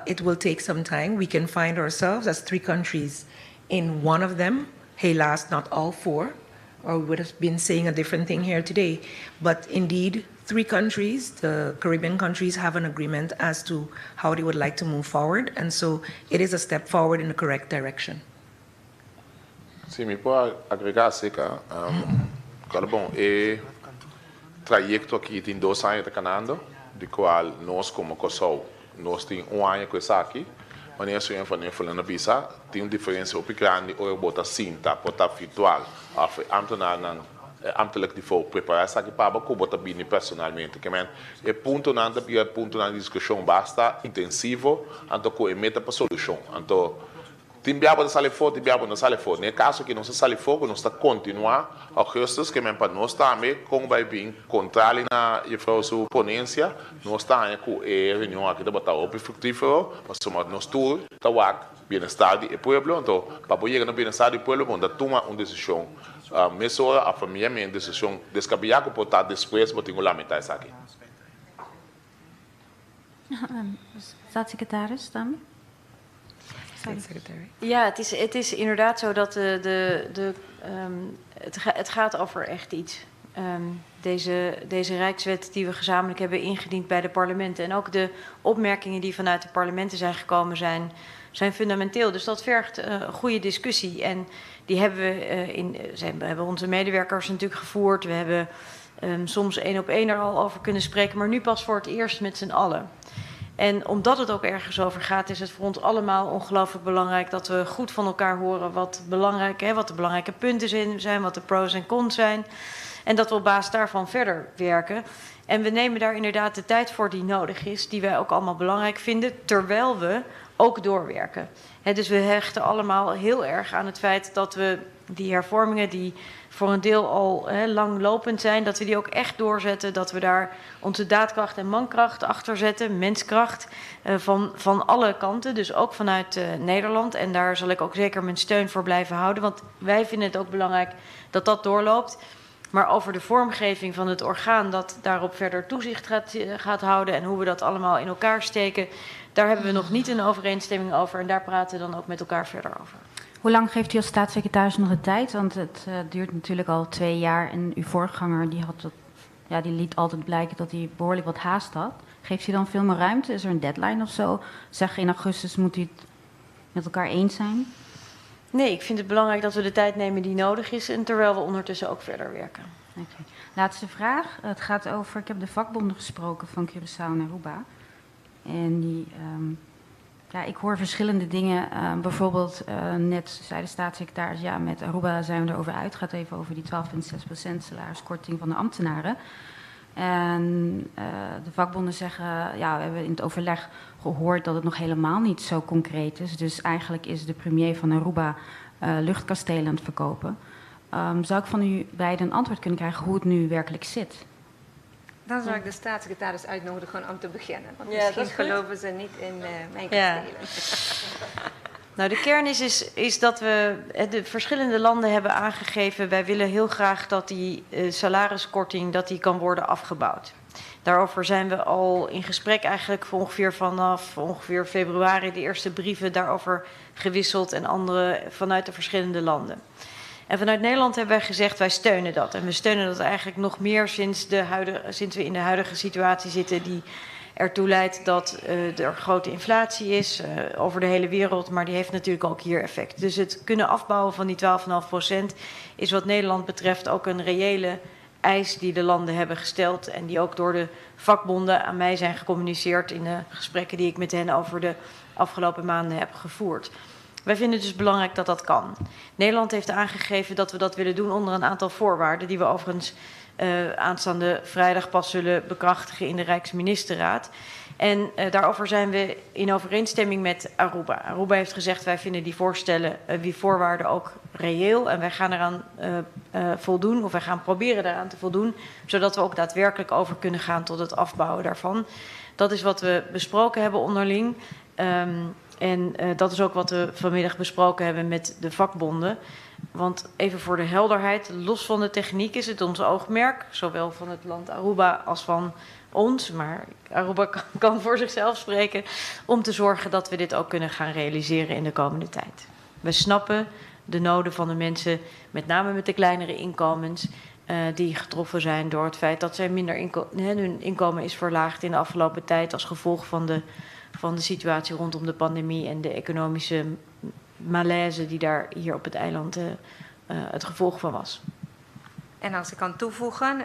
[SPEAKER 4] it will take some time. We can find ourselves as three countries in one of them. Helaas, not all four, or we would have been saying a different thing here today. But indeed, three countries, the Caribbean countries, have an agreement as to how they would like to move forward. And so it is a step forward in the correct direction.
[SPEAKER 6] Si, mi por agregá aserka. Klaro, bon, e trayekto aki tin 2 aña ta kanando, di kua nos komo Kòrsou, nos tin un aña ku esaki, manera señor Van Huffelen a bisa, tin un diferensia hopi grandi ora bo ta sinta, por ta virtual, òf ambtenaren ambtelijk niveau prepará esaki pa bo ta bini personalmente. Ke men, e puntonan ta bira puntonan di diskushon basta intensivo, anto ku e meta pa solushon. Anto tin biaha ta sali afó, tin biaha no sali afó. Den kaso ku nos sali afó, nos ta kontinuá ougùstùs, ke men pa nos tambe, kon bai bin kontrali na juffrouw su ponensia, nos ta ku e reunion aki tabata hopi fruktífero, pasobra nos tur ta wak bienestar di pueblo, anto pa yega na bienestar di pueblo, bon, tuma un desishon. Mesora a famia mi desishon deskabeyá ku por ta despues bo tin ku lamentá esaki.
[SPEAKER 9] Staatssecretaris, tambe?
[SPEAKER 4] Staatssecretaris.
[SPEAKER 5] Ja, het is inderdaad zo dat het gaat over echt iets. Deze Rijkswet die we gezamenlijk hebben ingediend bij de parlementen en ook de opmerkingen die vanuit de parlementen zijn gekomen zijn fundamenteel. Dus dat vergt een goede discussie. En die hebben we, we hebben onze medewerkers natuurlijk gevoerd. We hebben soms één op één er al over kunnen spreken, maar nu pas voor het eerst met z'n allen. En omdat het ook ergens over gaat, is het voor ons allemaal ongelooflijk belangrijk dat we goed van elkaar horen wat, belangrijk, hè, wat de belangrijke punten zijn, wat de pros en cons zijn. En dat we op basis daarvan verder werken. En we nemen daar inderdaad de tijd voor die nodig is, die wij ook allemaal belangrijk vinden, terwijl we ook doorwerken. He, dus we hechten allemaal heel erg aan het feit dat we die hervormingen die voor een deel al he, langlopend zijn, dat we die ook echt doorzetten, dat we daar onze daadkracht en mankracht achter zetten, menskracht van alle kanten, dus ook vanuit Nederland. En daar zal ik ook zeker mijn steun voor blijven houden, want wij vinden het ook belangrijk dat dat doorloopt. Maar over de vormgeving van het orgaan dat daarop verder toezicht gaat houden en hoe we dat allemaal in elkaar steken, daar hebben we nog niet een overeenstemming over en daar praten we dan ook met elkaar verder over.
[SPEAKER 9] Hoe lang geeft u als staatssecretaris nog de tijd? Want het duurt natuurlijk al 2 jaar en uw voorganger die had dat, ja, die liet altijd blijken dat hij behoorlijk wat haast had. Geeft u dan veel meer ruimte? Is er een deadline of zo? Zeg, in augustus moet u het met elkaar eens zijn?
[SPEAKER 5] Nee, ik vind het belangrijk dat we de tijd nemen die nodig is en terwijl we ondertussen ook verder werken.
[SPEAKER 9] Okay. Laatste vraag. Het gaat over, ik heb de vakbonden gesproken van Curaçao en Aruba. En die, ja, ik hoor verschillende dingen. Bijvoorbeeld, net zei de staatssecretaris, ja, met Aruba zijn we erover uit. Het gaat even over die 12,6% salariskorting van de ambtenaren. En de vakbonden zeggen, ja, we hebben in het overleg gehoord dat het nog helemaal niet zo concreet is. Dus eigenlijk is de premier van Aruba luchtkastelen aan het verkopen. Zou ik van u beiden een antwoord kunnen krijgen hoe het nu werkelijk zit?
[SPEAKER 2] Dan zou ik de staatssecretaris uitnodigen om te beginnen. Want ja, misschien geloven ze niet in mijn kastelen.
[SPEAKER 5] Ja. Nou, de kern is dat we de verschillende landen hebben aangegeven: wij willen heel graag dat die salariskorting dat die kan worden afgebouwd. Daarover zijn we al in gesprek eigenlijk ongeveer vanaf ongeveer februari de eerste brieven daarover gewisseld en andere vanuit de verschillende landen. En vanuit Nederland hebben wij gezegd: wij steunen dat. En we steunen dat eigenlijk nog meer sinds we in de huidige situatie zitten die ertoe leidt dat er grote inflatie is over de hele wereld, maar die heeft natuurlijk ook hier effect. Dus het kunnen afbouwen van die 12,5% is wat Nederland betreft ook een reële eis die de landen hebben gesteld en die ook door de vakbonden aan mij zijn gecommuniceerd in de gesprekken die ik met hen over de afgelopen maanden heb gevoerd. Wij vinden het dus belangrijk dat dat kan. Nederland heeft aangegeven dat we dat willen doen onder een aantal voorwaarden, die we overigens aanstaande vrijdag pas zullen bekrachtigen in de Rijksministerraad. En daarover zijn we in overeenstemming met Aruba. Aruba heeft gezegd: wij vinden die voorstellen, die voorwaarden ook reëel. En wij gaan eraan voldoen, of wij gaan proberen daaraan te voldoen, zodat we ook daadwerkelijk over kunnen gaan tot het afbouwen daarvan. Dat is wat we besproken hebben onderling. En dat is ook wat we vanmiddag besproken hebben met de vakbonden. Want even voor de helderheid, los van de techniek is het ons oogmerk, zowel van het land Aruba als van ons, maar Aruba kan voor zichzelf spreken, om te zorgen dat we dit ook kunnen gaan realiseren in de komende tijd. We snappen de noden van de mensen, met name met de kleinere inkomens, die getroffen zijn door het feit dat zij minder inko hun inkomen is verlaagd in de afgelopen tijd als gevolg van de situatie rondom de pandemie en de economische malaise die daar hier op het eiland het gevolg van was.
[SPEAKER 2] En als ik kan toevoegen,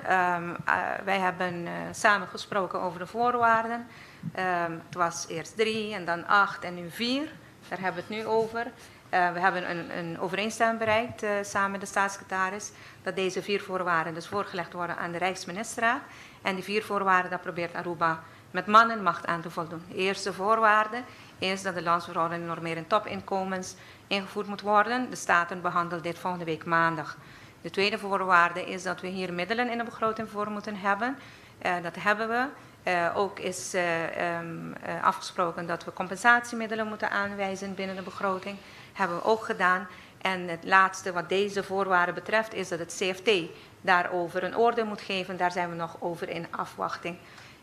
[SPEAKER 2] wij hebben samen gesproken over de voorwaarden. Het was eerst 3 en dan 8 en nu 4. Daar hebben we het nu over. We hebben een overeenstemming bereikt samen met de staatssecretaris dat deze 4 voorwaarden dus voorgelegd worden aan de Rijksministerraad. En die 4 voorwaarden, daar probeert Aruba met man en macht aan te voldoen. De eerste voorwaarde is dat de landsverordening normering topinkomens ingevoerd moet worden. De Staten behandelt dit volgende week maandag. De tweede voorwaarde is dat we hier middelen in de begroting voor moeten hebben. Dat hebben we. Ook is afgesproken dat we compensatiemiddelen moeten aanwijzen binnen de begroting. Hebben we ook gedaan. En het laatste wat deze voorwaarden betreft is dat het CFT daarover een oordeel moet geven. Daar zijn we nog over in afwachting.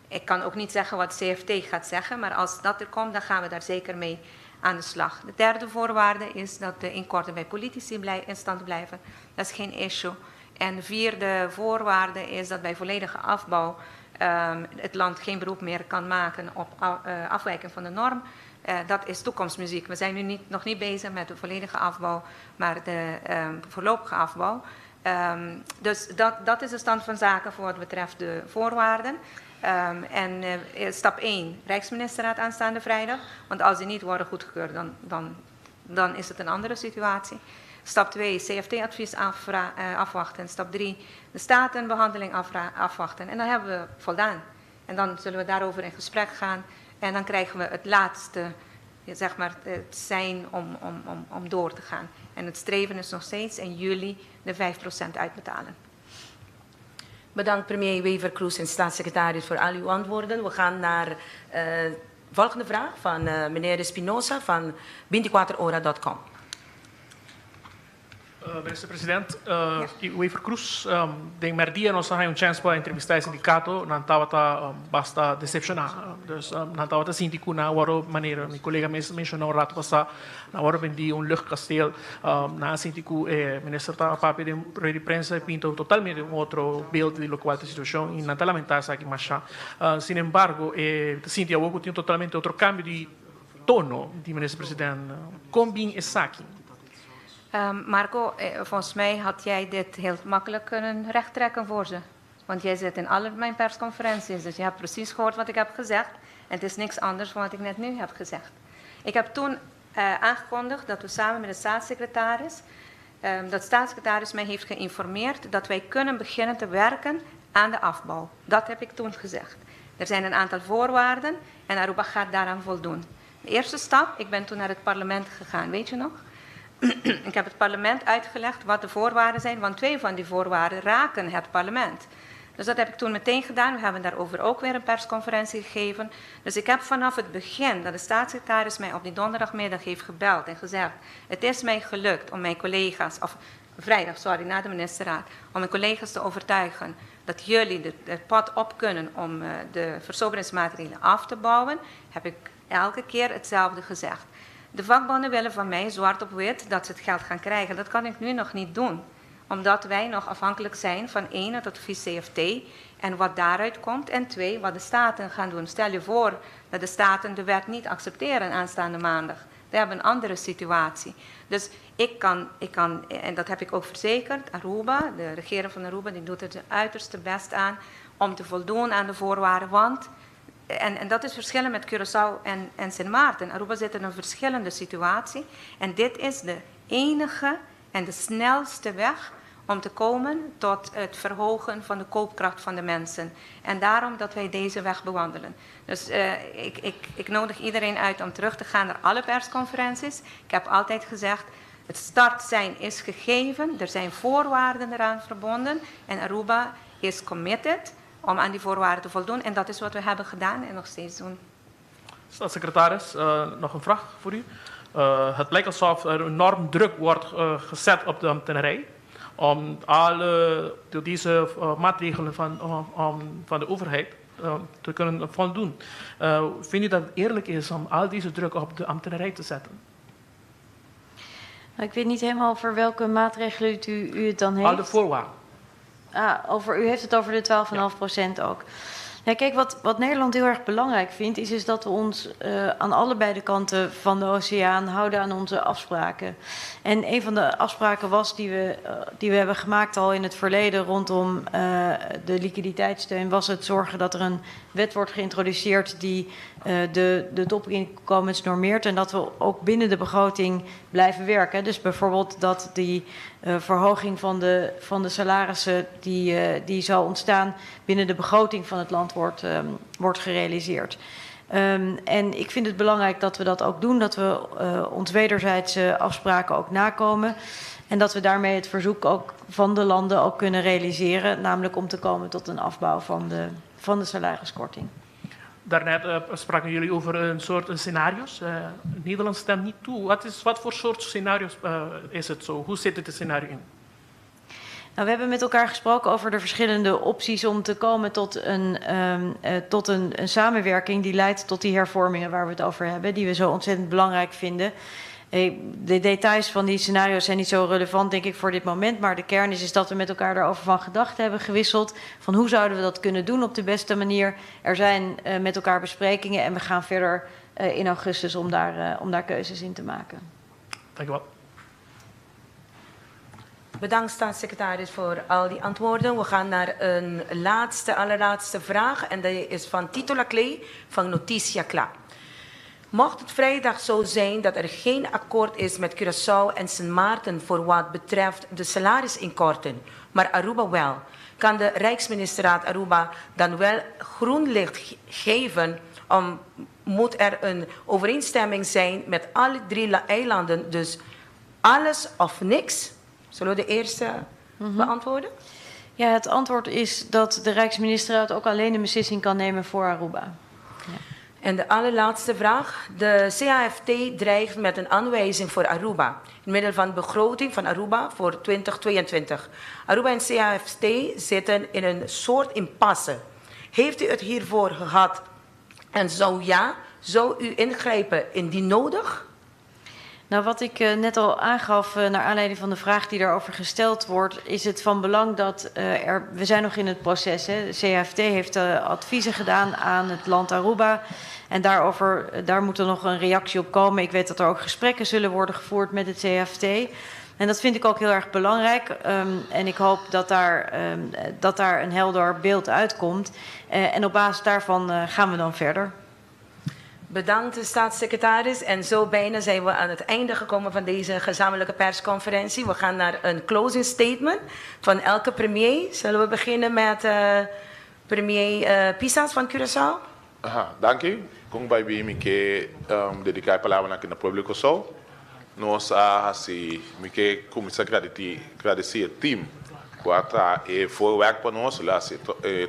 [SPEAKER 2] Ik kan ook niet zeggen wat CFT gaat zeggen, maar als dat er komt, dan gaan we daar zeker mee aan de slag. De derde voorwaarde is dat de inkorting bij politici in stand blijven. Dat is geen issue. En de vierde voorwaarde is dat bij volledige afbouw het land geen beroep meer kan maken op afwijking van de norm. Dat is toekomstmuziek. We zijn nu nog niet bezig met de volledige afbouw, maar de voorlopige afbouw. Dus dat is de stand van zaken voor wat betreft de voorwaarden. En stap 1, Rijksministerraad aanstaande vrijdag. Want als die niet worden goedgekeurd, dan is het een andere situatie. Stap 2, CFT-advies afwachten. Stap 3, de Statenbehandeling afwachten. En dan hebben we voldaan. En dan zullen we daarover in gesprek gaan. En dan krijgen we het laatste, zeg maar, het sein om door te gaan. En het streven is nog steeds in juli de 5% uitbetalen.
[SPEAKER 1] Bedankt premier Wever-Croes en staatssecretaris voor al uw antwoorden. We gaan naar de volgende vraag van meneer Espinosa van 24ora.com.
[SPEAKER 10] Minister-president, ja. Wever-Croes, den merdia nos a haya un chance pa entrevista e sindicato, nan tabata basta decepciona. Dus nan tabata sinti cu nan a wordo, manera mi colega mes menciona un rato pasa, nan a wordo bendi un luchtkasteel, nan a sinti cu minister ta papia den rueda di prensa y pinta totalmente un otro beeld di locual ta e situacion y nan ta lamenta esaki masha. Sin embargo, ta sinti awor cu tin totalmente otro cambio di tono di minister-president. Con bin esaki?
[SPEAKER 2] Marco, volgens mij had jij dit heel makkelijk kunnen rechttrekken voor ze. Want jij zit in alle mijn persconferenties, dus je hebt precies gehoord wat ik heb gezegd. En het is niks anders van wat ik net nu heb gezegd. Ik heb toen aangekondigd dat we samen met de staatssecretaris, dat de staatssecretaris mij heeft geïnformeerd dat wij kunnen beginnen te werken aan de afbouw. Dat heb ik toen gezegd. Er zijn een aantal voorwaarden en Aruba gaat daaraan voldoen. De eerste stap, ik ben toen naar het parlement gegaan, weet je nog? Ik heb het parlement uitgelegd wat de voorwaarden zijn, want 2 van die voorwaarden raken het parlement. Dus dat heb ik toen meteen gedaan. We hebben daarover ook weer een persconferentie gegeven. Dus ik heb vanaf het begin dat de staatssecretaris mij op die donderdagmiddag heeft gebeld en gezegd: het is mij gelukt om mijn collega's, of vrijdag, sorry, na de ministerraad, om mijn collega's te overtuigen dat jullie het pad op kunnen om de versoberingsmaatregelen af te bouwen, heb ik elke keer hetzelfde gezegd. De vakbonden willen van mij zwart op wit dat ze het geld gaan krijgen. Dat kan ik nu nog niet doen. Omdat wij nog afhankelijk zijn van 1, het advies CFT en wat daaruit komt. En 2, wat de staten gaan doen. Stel je voor dat de staten de wet niet accepteren aanstaande maandag. We hebben een andere situatie. Dus ik kan, en dat heb ik ook verzekerd, Aruba, de regering van Aruba, die doet er zijn uiterste best aan om te voldoen aan de voorwaarden. Want, en dat is verschillend met Curaçao en Sint Maarten. Aruba zit in een verschillende situatie. En dit is de enige en de snelste weg om te komen tot het verhogen van de koopkracht van de mensen. En daarom dat wij deze weg bewandelen. Dus ik nodig iedereen uit om terug te gaan naar alle persconferenties. Ik heb altijd gezegd, het startsein is gegeven, er zijn voorwaarden eraan verbonden en Aruba is committed om aan die voorwaarden te voldoen. En dat is wat we hebben gedaan en nog steeds doen.
[SPEAKER 10] Staatssecretaris, nog een vraag voor u. Het lijkt alsof er enorm druk wordt gezet op de ambtenarij om alle deze maatregelen van de overheid te kunnen voldoen. Vindt u dat het eerlijk is om al deze druk op de ambtenarij te zetten?
[SPEAKER 5] Nou, ik weet niet helemaal over welke maatregelen u het dan heeft.
[SPEAKER 10] Al de voorwaarden.
[SPEAKER 5] Ah, u heeft het over de 12,5% ook. Ja, kijk, wat Nederland heel erg belangrijk vindt, is dat we ons aan allebei de kanten van de oceaan houden aan onze afspraken. En een van de afspraken was die we hebben gemaakt al in het verleden rondom de liquiditeitssteun, was het zorgen dat er een wet wordt geïntroduceerd die de topinkomens normeert en dat we ook binnen de begroting blijven werken. Dus bijvoorbeeld dat die verhoging van de salarissen die zal ontstaan binnen de begroting van het land wordt gerealiseerd. En ik vind het belangrijk dat we dat ook doen, dat we ons wederzijdse afspraken ook nakomen en dat we daarmee het verzoek ook van de landen ook kunnen realiseren, namelijk om te komen tot een afbouw van de salariskorting.
[SPEAKER 10] Daarnet spraken jullie over een soort scenario's. Nederland stemt niet toe. Wat voor soort scenario's is het zo? Hoe zit het scenario in?
[SPEAKER 5] Nou, we hebben met elkaar gesproken over de verschillende opties om te komen tot een samenwerking die leidt tot die hervormingen waar we het over hebben, die we zo ontzettend belangrijk vinden. De details van die scenario's zijn niet zo relevant, denk ik, voor dit moment. Maar de kern is dat we met elkaar daarover van gedachten hebben gewisseld. Van hoe zouden we dat kunnen doen op de beste manier? Er zijn met elkaar besprekingen en we gaan verder in augustus om daar keuzes in te maken.
[SPEAKER 10] Dank u wel.
[SPEAKER 1] Bedankt, staatssecretaris, voor al die antwoorden. We gaan naar een laatste, allerlaatste vraag. En dat is van Tito Laclé van Noticia Kla. Mocht het vrijdag zo zijn dat er geen akkoord is met Curaçao en Sint Maarten voor wat betreft de salarisinkorting, maar Aruba wel, kan de Rijksministerraad Aruba dan wel groen licht geven om, moet er een overeenstemming zijn met alle drie eilanden, dus alles of niks? Zullen we de eerste beantwoorden?
[SPEAKER 5] Ja, het antwoord is dat de Rijksministerraad ook alleen een beslissing kan nemen voor Aruba.
[SPEAKER 1] Ja. En de allerlaatste vraag. De CAFT dreigt met een aanwijzing voor Aruba. In middel van begroting van Aruba voor 2022. Aruba en CAFT zitten in een soort impasse. Heeft u het hiervoor gehad? En zo ja, zou u ingrijpen indien nodig?
[SPEAKER 5] Nou, wat ik net al aangaf, naar aanleiding van de vraag die daarover gesteld wordt, is het van belang dat er. We zijn nog in het proces. Hè. De CAFT heeft adviezen gedaan aan het land Aruba. En daar moet er nog een reactie op komen. Ik weet dat er ook gesprekken zullen worden gevoerd met het CAFT. En dat vind ik ook heel erg belangrijk. En ik hoop dat daar een helder beeld uitkomt. En op basis daarvan gaan we dan verder.
[SPEAKER 1] Bedankt, staatssecretaris. En zo bijna zijn we aan het einde gekomen van deze gezamenlijke persconferentie. We gaan naar een closing statement van elke premier. Zullen we beginnen met premier Pisas van Curaçao?
[SPEAKER 6] Aha, danki. Kon bai mi ke dediká e palabra aki na pueblo Kòrsou. Nos a hasi, mi ke kuminsá gradisí e team ku a traha e voorwerk pa nos, el a hasi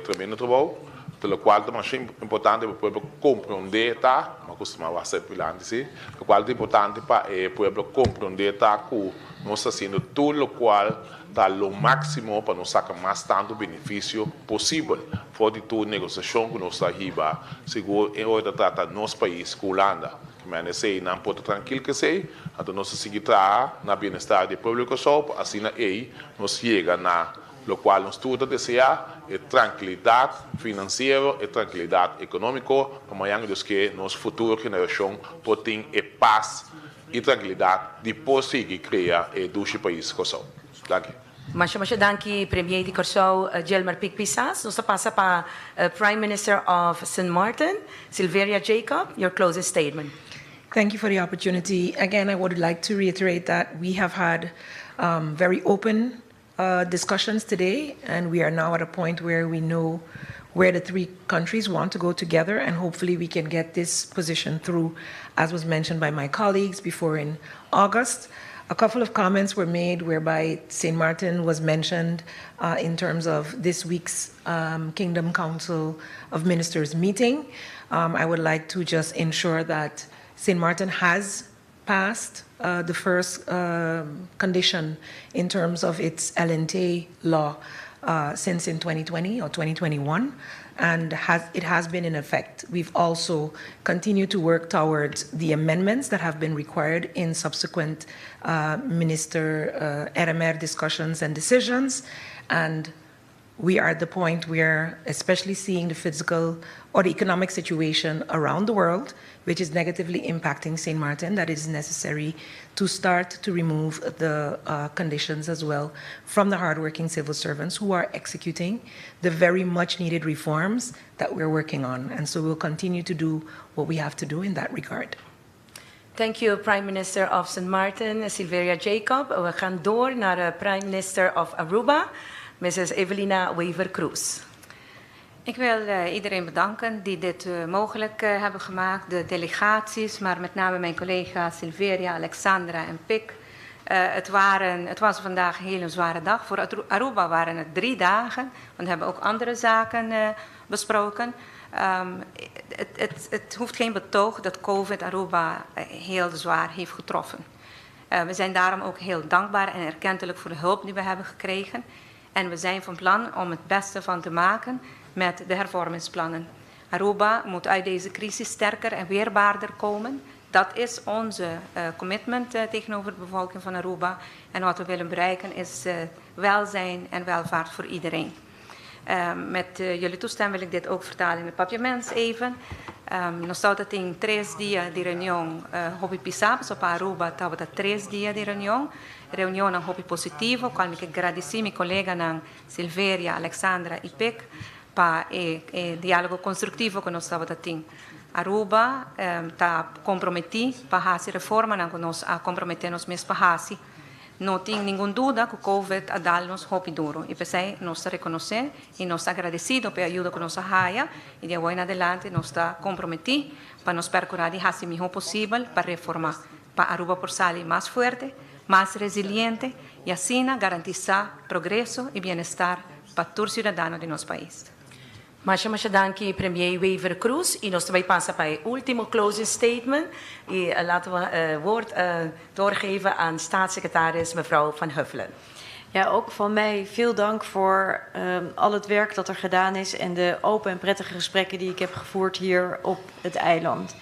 [SPEAKER 6] tremendo trabou, lokual ta mas importante pa e pueblo komprondé ta, mi a kustumá wak pilante si, lokual ta importante pa e pueblo komprondé ta ku nos ta hasiendo tur lokual ta lo máksimo pa nos saka mas tantu benefisio posibel for di tur negosiashon ku nos ta hiba, sigur e ora ta trata nos pais ku Hulanda. Men esei nan por ta trankil ku esei, anto nos ta sigui traha na bienestar di pueblo Kòrsou, pa asina ei nos yega na lokual nos tur ta deseá, e trankilidat finansiero, e trankilidat ekonómiko, pa mañana Dios ke nos futuro generashon por tin e pas i trankilidat di por sigui krea e dushi pais Kòrsou. Danki.
[SPEAKER 1] Masha masha danki, Premier di Kòrsou, Gilmar Pik Pisas. Nos ta pasa pa Prime Minister of St. Martin, Silveria Jacob. Your closing statement.
[SPEAKER 4] Thank you for the opportunity. Again, I would like to reiterate that we have had very open discussions today, and we are now at a point where we know where the three countries want to go together, and hopefully we can get this position through, as was mentioned by my colleagues before in August. A couple of comments were made whereby St. Martin was mentioned in terms of this week's Kingdom Council of Ministers meeting. I would like to just ensure that St. Martin has passed the first condition in terms of its LNT law since in 2020 or 2021, and it has been in effect. We've also continued to work towards the amendments that have been required in subsequent Minister RMR discussions and decisions, and we are at the point where, especially seeing the physical or the economic situation around the world, which is negatively impacting St. Martin, that it is necessary to start to remove the conditions as well from the hardworking civil servants who are executing the very much needed reforms that we're working on. And so we'll continue to do what we have to do in that regard.
[SPEAKER 1] Thank you, Prime Minister of St. Martin, Silveria Jacob. We gaan door naar de Prime Minister of Aruba, Mrs. Evelina Wever-Croes.
[SPEAKER 2] Ik wil iedereen bedanken die dit mogelijk hebben gemaakt. De delegaties, maar met name mijn collega's Silveria, Alexandra en Pik. Het was vandaag een hele zware dag. Voor Aruba waren het 3 dagen, want we hebben ook andere zaken besproken. Het hoeft geen betoog dat COVID Aruba heel zwaar heeft getroffen. We zijn daarom ook heel dankbaar en erkentelijk voor de hulp die we hebben gekregen. En we zijn van plan om het beste van te maken met de hervormingsplannen. Aruba moet uit deze crisis sterker en weerbaarder komen. Dat is onze commitment tegenover de bevolking van Aruba. En wat we willen bereiken is welzijn en welvaart voor iedereen. Met jullie toestemming wil ik dit ook vertalen in het Papiaments even. Nos tabatin 3 dia di reunion hopi pisa, pa Aruba tabata 3 dia di reunion. Reunion hopi positivo, cual mi kier gradici mi coleganan Silveria, Alexandra y Pek pa e dialogo constructivo cu nos tabatin. Aruba ta comprometi pa haci reformanan cu nos a compromete nos mes pa haci. No tin ningun duda cu COVID a dal nos hopi duro. Y p'esey nos ta reconoce y nos ta agradecido pa e ayudo cu nos a haya y di awor en adelante nos ta comprometi pa nos percura di haci miho posibel pa reforma, pa Aruba por sali mas fuerte, mas resiliente y asina garantisa progreso y bienestar pa tur ciudadano di nos pais.
[SPEAKER 1] Masha masha danki, Premier Wever Croes. Y nos tambe ta pasa pa e ultimo closing statement. Y laten we woord doorgeven aan staatssecretaris mevrouw Van Huffelen.
[SPEAKER 5] Ja, ook van mij veel dank voor al het werk dat er gedaan is en de open en prettige gesprekken die ik heb gevoerd hier op het eiland.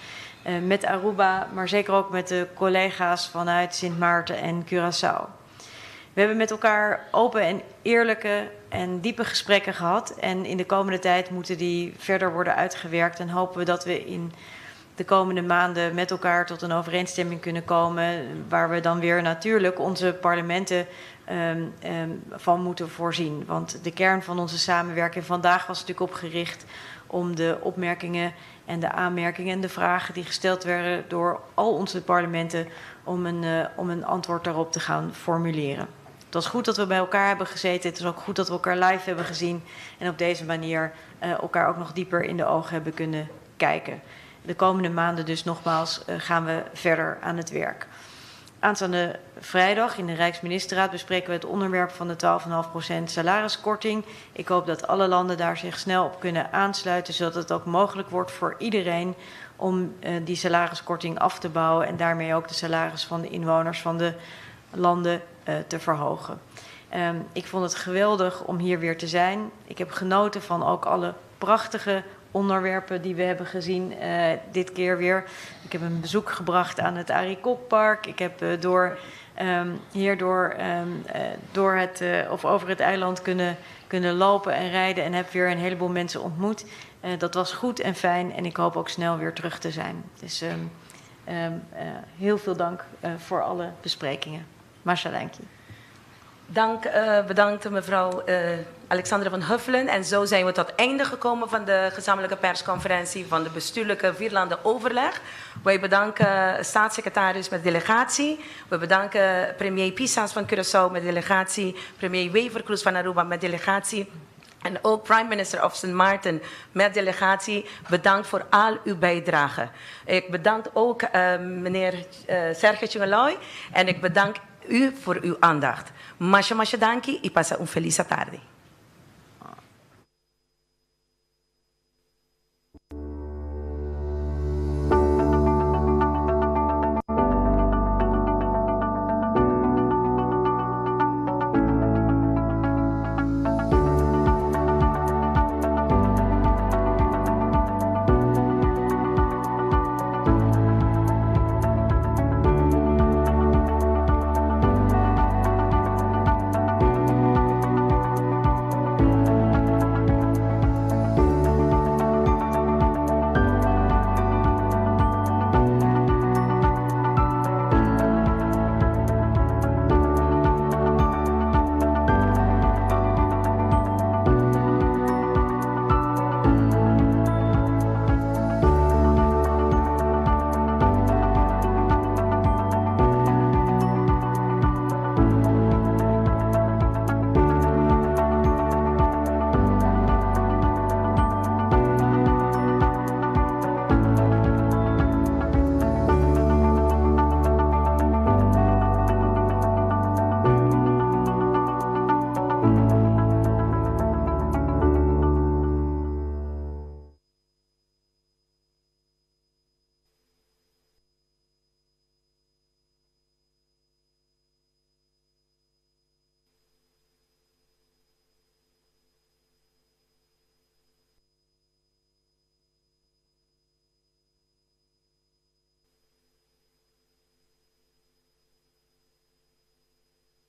[SPEAKER 5] Met Aruba, maar zeker ook met de collega's vanuit Sint Maarten en Curaçao. We hebben met elkaar open en eerlijke en diepe gesprekken gehad. En in de komende tijd moeten die verder worden uitgewerkt. En hopen we dat we in de komende maanden met elkaar tot een overeenstemming kunnen komen. Waar we dan weer natuurlijk onze parlementen van moeten voorzien. Want de kern van onze samenwerking vandaag was natuurlijk opgericht om de opmerkingen en de aanmerkingen en de vragen die gesteld werden door al onze parlementen om een antwoord daarop te gaan formuleren. Het was goed dat we bij elkaar hebben gezeten. Het is ook goed dat we elkaar live hebben gezien. En op deze manier elkaar ook nog dieper in de ogen hebben kunnen kijken. De komende maanden dus nogmaals gaan we verder aan het werk. Aanstaande vrijdag in de Rijksministerraad bespreken we het onderwerp van de 12,5% salariskorting. Ik hoop dat alle landen daar zich snel op kunnen aansluiten, zodat het ook mogelijk wordt voor iedereen om die salariskorting af te bouwen en daarmee ook de salaris van de inwoners van de landen te verhogen. Ik vond het geweldig om hier weer te zijn. Ik heb genoten van ook alle prachtige onderwerpen die we hebben gezien dit keer weer. Ik heb een bezoek gebracht aan het Arikokpark. Ik heb hierdoor door het, of over het eiland kunnen lopen en rijden en heb weer een heleboel mensen ontmoet. Dat was goed en fijn en ik hoop ook snel weer terug te zijn. Dus heel veel dank voor alle besprekingen. Masha danki.
[SPEAKER 1] Dank, bedankt mevrouw. Alexandra van Huffelen. En zo zijn we tot het einde gekomen van de gezamenlijke persconferentie van de bestuurlijke Vierlanden Overleg. Wij bedanken staatssecretaris met delegatie. We bedanken premier Pisas van Curaçao met delegatie. Premier Wever-Croes van Aruba met delegatie. En ook Prime Minister of St. Maarten met delegatie. Bedankt voor al uw bijdrage. Ik bedank ook meneer Sergio Tjongarloi. En ik bedank u voor uw aandacht. Masha masha danki y pasa un feliz tardi.